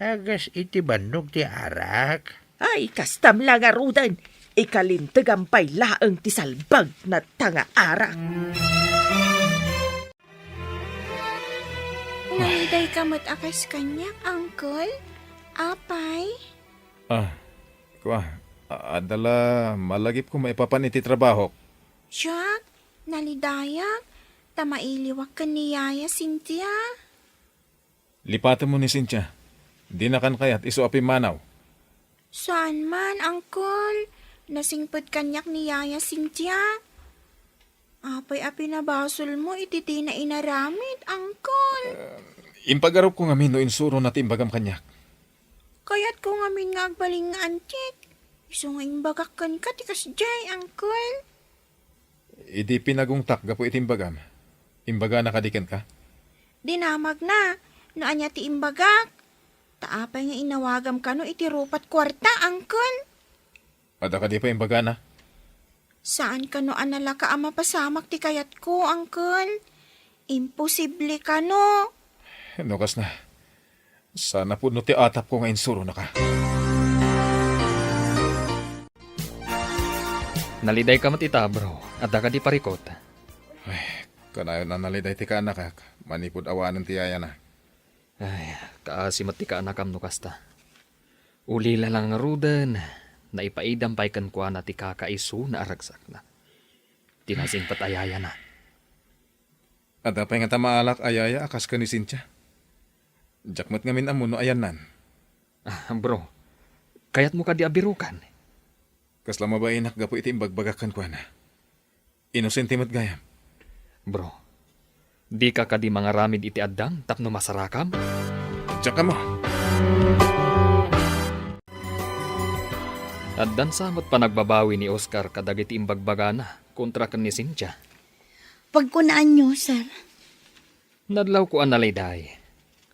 Agas iti bannog ti arak. Ay, kastam la ngaruden. Ikalintegam pay laeng ti salbagna ta nga arak. Nalidayka met a kas kaniak, Uncle? Apay? Ah, kua, a-, adda la malagipko maipapan iti trabahok. Jack, nalidayak, ta mailiwak ken ni Yaya Cynthia. Lipatemmo ni Cynthia. Dinakan kayat isu a pimmanaw. Saan man, Uncle. Nasingpet kaniak ni Yaya Cynthia. Apay a pinabasolmo iti dina inaramid, Uncle? Eh, impagarupko ngamin no insurona ti imbagam kaniak. Kayatko ngamin nga agbalin nga antik. Isu nga imbagak kenka ti kasdiay, Uncle. Idi pinagungtak gapu iti imbagam, imbagana kadi kenka? Dinamagna no ania ti imbagak. Ta apay nga inawagam kano iti rupat kuarta, Uncle? Adda kadi pay imbagana? Saan kano a nalaka a mapasamak ti kayatko, Uncle? Imposible kano. No kasna, saan a pudno ti atapko nga insuronaka. Nalidayka met ita, bro. Adda kadi parikut? Ay, kanayon a naliday ti kaanakak, manipud awanen ti yayana. Ay, kaasi met ti kaanakam no kasta. Ulila la ngaruden, naipaidam pay kenkuana ti kakaisuna a ragsakna. Ti nasingpet a yayana. Adda pay ngata maalak a yaya a kas ken ni Cynthia. Diak met ngamin ammo no ayannan. Ah, bro, kayatmo kadi a birukan? Kasla mabainak gapu iti imbagbagak kenkuana. Inosente met gayam. Bro, dika kadi mangaramid iti addang tapno masarakam? Diak ammo. Addan sa met panagbabawi ni Oscar kadagiti imbagbagana kontra ken ni Cynthia. Pagkunaanyo, sir. Nadlawko a naliday,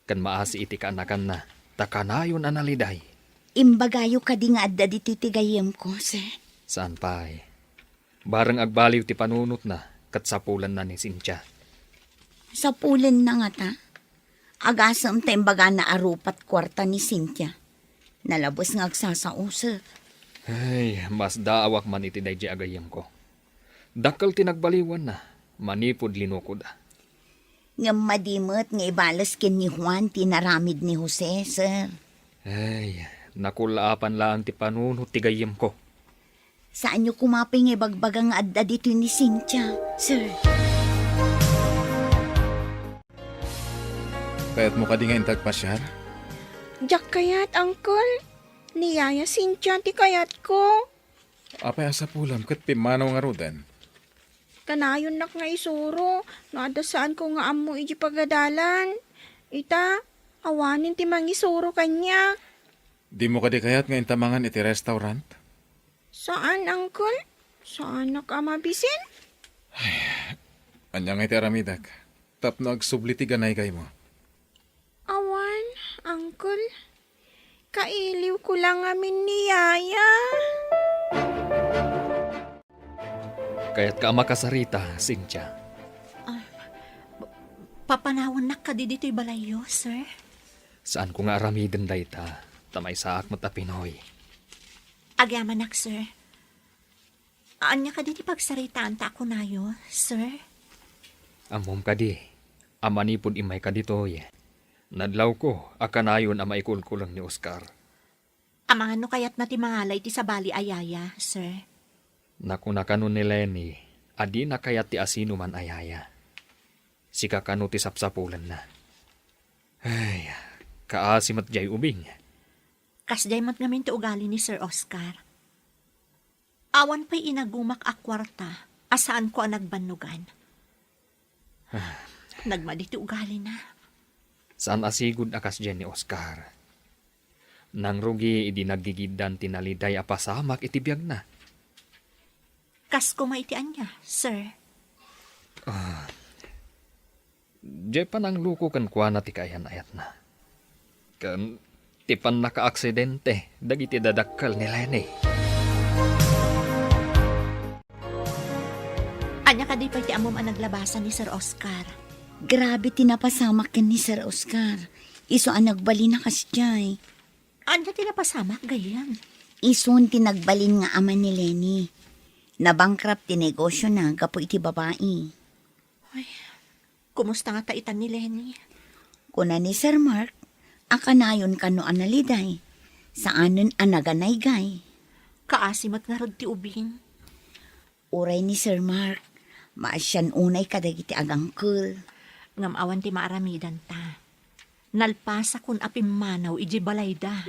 ken maasi iti kaanakanna, ta kanayon a naliday. Imbagayo kadi nga adda ditoy ti gayyemko, sir? Saan pay. Bareng agbaliw ti panunotna, ket sapulenna ni Cynthia. Sapulenna ngata? Agasem ta imbagana a rupat kuarta ni Cynthia. Nalabes nga agsasausek. Ay, masdaawak man iti daydiay a gayyemko. Dakkel ti nagbaliwanna, manipud linukoda. Ngem madi met nga ibales ken ni Juan ti inaramid ni Jose, sir. Ay, nakullaapan laeng ti panunot ti gayyemko. Saanyo koma pay nga ibagbaga nga adda ditoy ni Cynthia, sir. Kayatmo kadi nga inta agpasiar? Diak kayat, Uncle. Ni Yaya Cynthia ti kayatko. Apay a sapulam ket pimmanaw ngaruden? Kanayonnak nga isuro no adda saanko nga ammo idiay pagadalan. Ita, awanen ti mangisuro kaniak. Dimo kadi kayat nga inta mangan iti restaurant? Saan, Uncle. Saanak a mabisin. Ania ngay ti aramidek tapno agsubli ti ganaygaymo? Awan, Uncle. Kailiwko la ngamin ni Yaya. Kayatka a makasarita, Cynthia? Ah, pa-, papanawannak kadi ditoy balayyo, sir? Saanko nga aramiden dayta, ta maysaak met a Pinoy. Agyamanak, sir. Ania kadi ti pagsaritaanta a kunayo, sir? Ammom kadi a manipud immayka ditoy, nadlawko a kanayon a maikulkuleng ni Oscar. Amangan no kayatna ti mangala iti sabali a yaya, sir? Nakuna kano ni Lenny a dina kayat ti asinoman a yaya. Sika kano ti sapsapulenna. Ay, kaasi met jay ubing. Kasjay met ngamin ti ugali ni Sir Oscar. Awan pay inagumak a kuarta a saanko a nagbannogan. Nagmadi ti ugalina. Saan a sigud a kasdiay ni Oscar. Nangrugi idi naggigiddan ti naliday a pasamak iti biagna. Kas koma iti ania, sir? Ah, Diay panangluko kenkuana ti kaayan-ayatna. Ken ti pannakaaksidente dagiti dadakkel ni Lenny. Ania kadi pay ti ammom a naglabasan ni Sir Oscar? Grabe ti napasamak ken ni Sir Oscar. Isu a nagbalin a kasdiay. Ania ti napasamak, gayyem? Isun ti nagbalin nga ama ni Lenny. Nabankrupt ti negosiona gapu iti babai. Ay, kumusta ngata itan ni Lenny? Kuna ni Sir Mark, a kanayon kano a naliday. Saanen a naganaygay. Kaasi met ngarud ti ubing. Uray ni Sir Mark, maasian unay kadagiti agangkel. Ngem awan ti maaramidanta. Nalpasakon a pimmanaw idiay balayda.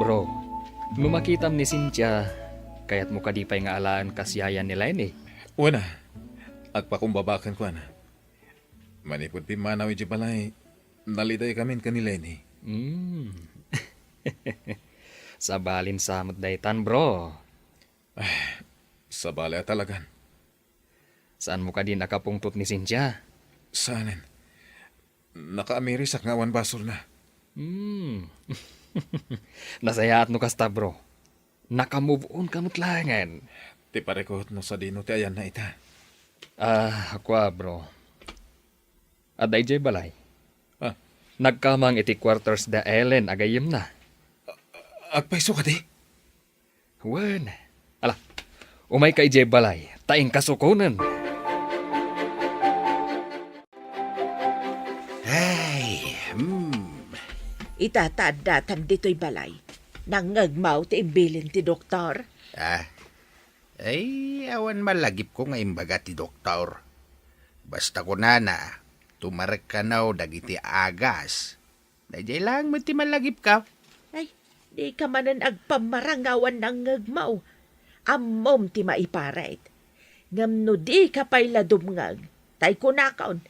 Bro, no makitam ni Cynthia, kayatmo kadi pay nga alaen kas yaya ni Lenny? Wen a, agpakumbaba kenkuana. Manipud pimmanaw idiay balay, nalidaykamin ken ni Lenny. Hmm. Sabalin sa met daytan, bro. Ay, sabali a talagan. Saanmo kadi nakapungtot ni Cynthia? Saanen. Nakaamirisak nga awan basolna. Hmm. Nasayaat no kasta, bro. Naka-move on ka met laengen. Ti parikut no sadino ti ayanna ita. Ah, kua, bro. Adda idiay balay. Ah. Nagkamang iti quarters da Ellen a gayyemna. Agpayso kadi? Wen. Ala, umayka idiay balay, ta inkasukonen. Ay, hmm. Ita ta addatan ditoy balay. Nangngegmaw ti imbilin ti doktor. Ah, ay, awan malagipko nga imbaga ti doktor. Basta kunana, tumarek kano dagiti agas. Daydiay laeng met ti malagipko. Ay, dika manen agpammarang nga awan nangngegmaw. Ammom ti maiparit. Ngem no dika pay la dumngeg, tay kunakon,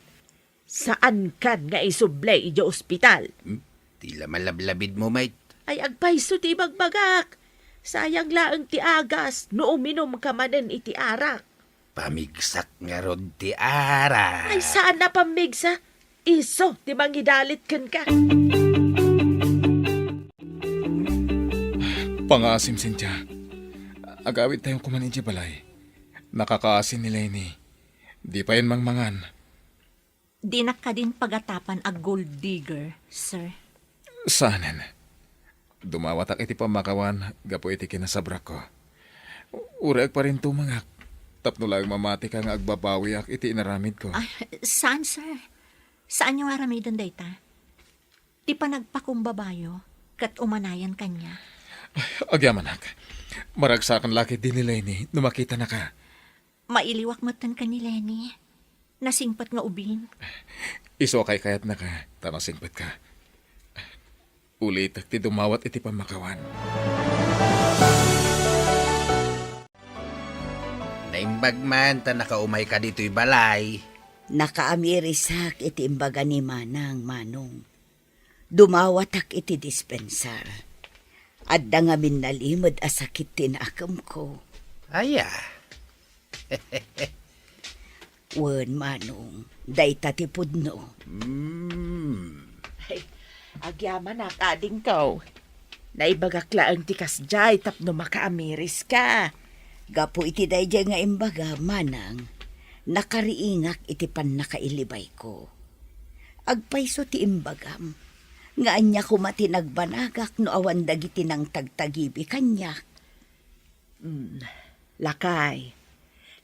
saankan nga isubli idiay ospital. Hmm? Ti la malablabidmo met. Ay, agpayso ti ibagbagak. Sayang laeng ti agas no uminumka manen iti arak. Pamigsak ngarud ti arak. Ay, saan a pamigsa? Isu ti mangidalit kenka. Pangaasim, Cynthia. Agawidtayon koman idiay balay. Nakakaasi ni Lenny. Di payen mangmangan. Dinak kadin pagatapan a gold digger, sir. Saanen. Dumawatak iti pammakawan gapu iti kinasabrakko. Uray agparintumengak tapno laeng mamatika nga agbabawiak iti inaramidko. Ay, saan, sir? Saanyo nga aramiden dayta? Ti panagpakumbabayo ket umanayan kaniak. Ay, agyamanak. Maragsakan la ketdi ni Lenny no makitanaka. Mailiwak metten ken ni Lenny. Nasingpet nga ubing. Isu a kaykayatnaka, ta nasingpetka. Ulitek ti dumawat iti pammakawan. Naimbag man ta nakaumayka ditoy balay. Nakaamirisak iti imbaga ni Manang, Manong. Dumawatak iti dispensar. Adda ngamin nalimed a sakit ti nakemko. Aya. Wen, Manong, dayta ti pudno. Hmm. Ay, agyamanak, adingko. Naibagak laeng ti kasdiay tapno makaamiriska. Gapu iti daydiay nga imbaga, Manang, nakariingak iti pannakailibayko. Agpayso ti imbagam, nga ania koma ti nagbanagak no awan dagiti nangtagtagibi kaniak? Hmm, lakay,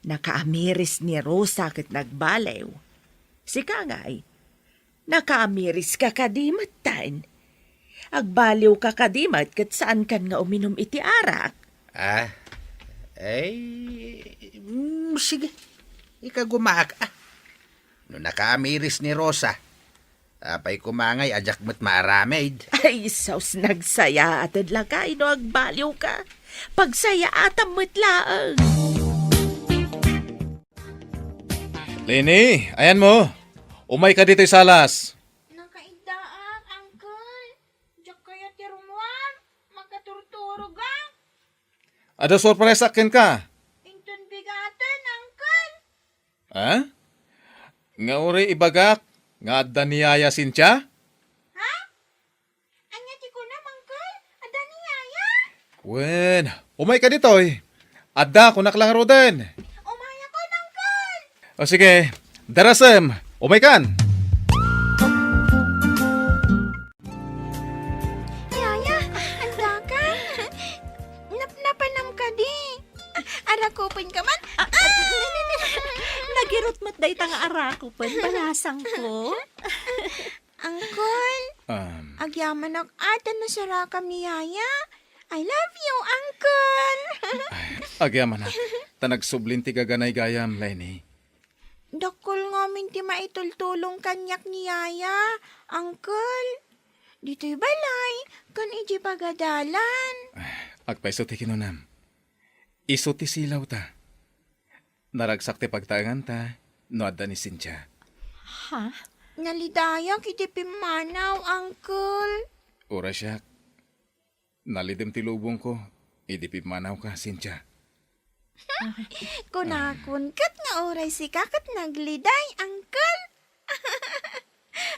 nakaamiris ni Rosa ket nagbaliw. Sika ngay, nakaamiriska kadi metten? Agbaliwka kadi met ket saankan nga uminum iti arak? Ah, ay, mm, sige. Ikagumaak, ah. No nakaamiris ni Rosa, apay koma ngay a diak met maaramid? Ay, sus, nagsayaated lakay no agbaliwka. Pagsayaatam met laeng. Leni, ayanmo. Umayka ditoy salas. Nakaiddaak, Uncle. Diak kayat ti rummuar. Makaturturogak. Adda sorpresak kenka. Inton bigaten, Uncle. Ha? Nga uray ibagak nga adda ni Yaya Cynthia? Ha? Ania ti kunam, Uncle? Adda ni Yaya? Wen, umayka ditoy. Adda, kunak la ngaruden. Umayakon, Uncle. O sige, darasem, umaykan. Yaya, addakan. Napnapanam kadi? Arakupenka man? Ah, ah, nagirot met dayta nga arakupen, balasangko. Uncle, Um, agyamanak a ta nasarakam ni Yaya. I love you, Uncle. Ay, agyamanak. Ta nagsublin ti gaganay gayam, Leni. Dakkel ngamin ti maitultulong kaniak ni Yaya, Uncle. Ditoy balay, ken idiay pagadalan. Agpayso ti kinunam. Isu ti silawta. Naragsak ti pagtaenganta no adda ni Cynthia. Ha? Nalidayak iti pimmanaw, Uncle. Uray siak. Nalidem ti lubongko idi pimmanawka, Cynthia. Kunakon ket nga uray sika ket nagliday, Uncle.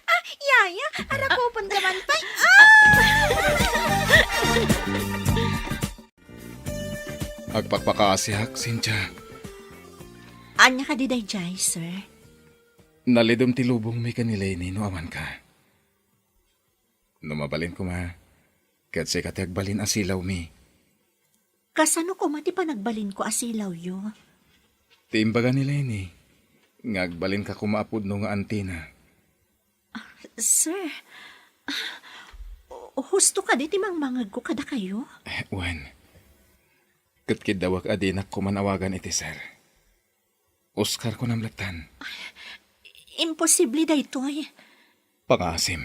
Ah, Yaya, arakupenka man pay. Ah! Agpakpakaasiak, Cynthia. Ania kadi daydiay, sir? Nalidem ti lubongmi ken ni Leni no amanka. No mabalin koma, ket sika ti agbalin a silawmi. Kasano koma ti panagbalinko a silawyo? Ti imbaga ni Leni nga agbalinka koma a pudno nga antina. Ah, sir, ah, husto kadi ti mangmangegko kadakayo? Eh, wen. Ket kiddawek a dinak koma awagan iti sir. Oscar, kunam lattan. Imposible daytoy. Pangaasim,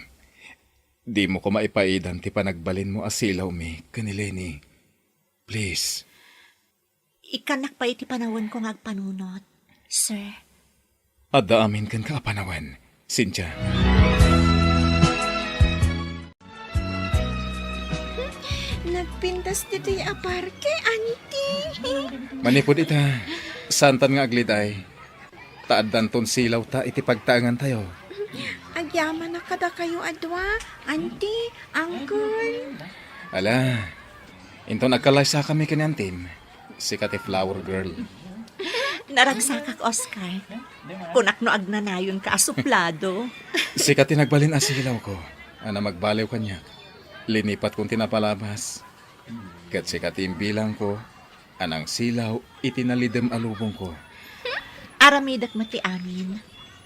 dimo koma ipaidan ti panagbalinmo a silawmi ken ni Leni. Please. Ikkannak pay iti panawenko nga agpanunot, sir. Adda amin kenka a panawen, Cynthia. Nagpintas ditoy a parke, Auntie. Manipud ita, saantan nga agliday. Ta addanton silawta iti pagtaengantayo. Agyamanak kadakayo a dua, Auntie, Uncle. Ala, inton agkalaysakami ken ni Antim, sika ti flower girl. Naragsakak, Oscar. Kunak no agnanayonka a suplado. Sika ti nagbalin a silawko, a namagbaliw kaniak. Linipatkon ti napalabas. Ket sika ti imbilangko a nangsilaw iti nalidem a lubongko. Aramidek met ti amin,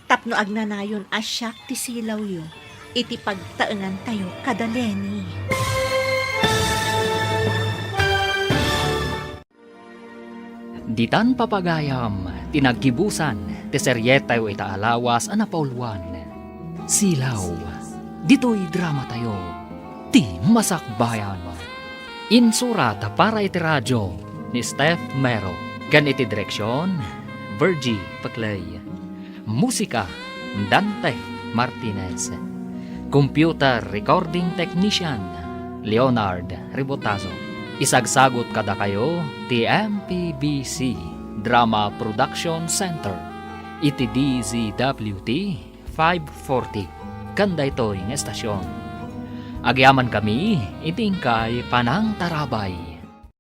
tapno agnanayon a siak ti silawyo iti pagtaengantayo kada Leni. Ditan papagayam ti naggibusan ti serietayo ita a lawas a napauluan, Silaw. Ditoy dramatayo, ti Masakbayan. Insurat para iti radio ni Steph Mero ken iti direksion, Virgie Paclay. Musika, Dante Martinez. Computer recording technician, Leonard Ribotazo. Isagsagut kadakayo ti M P B C Drama Production Center. iti D Z W T five forty, ken daytoy nga estasion. Agyamankami iti inkay panangtarabay.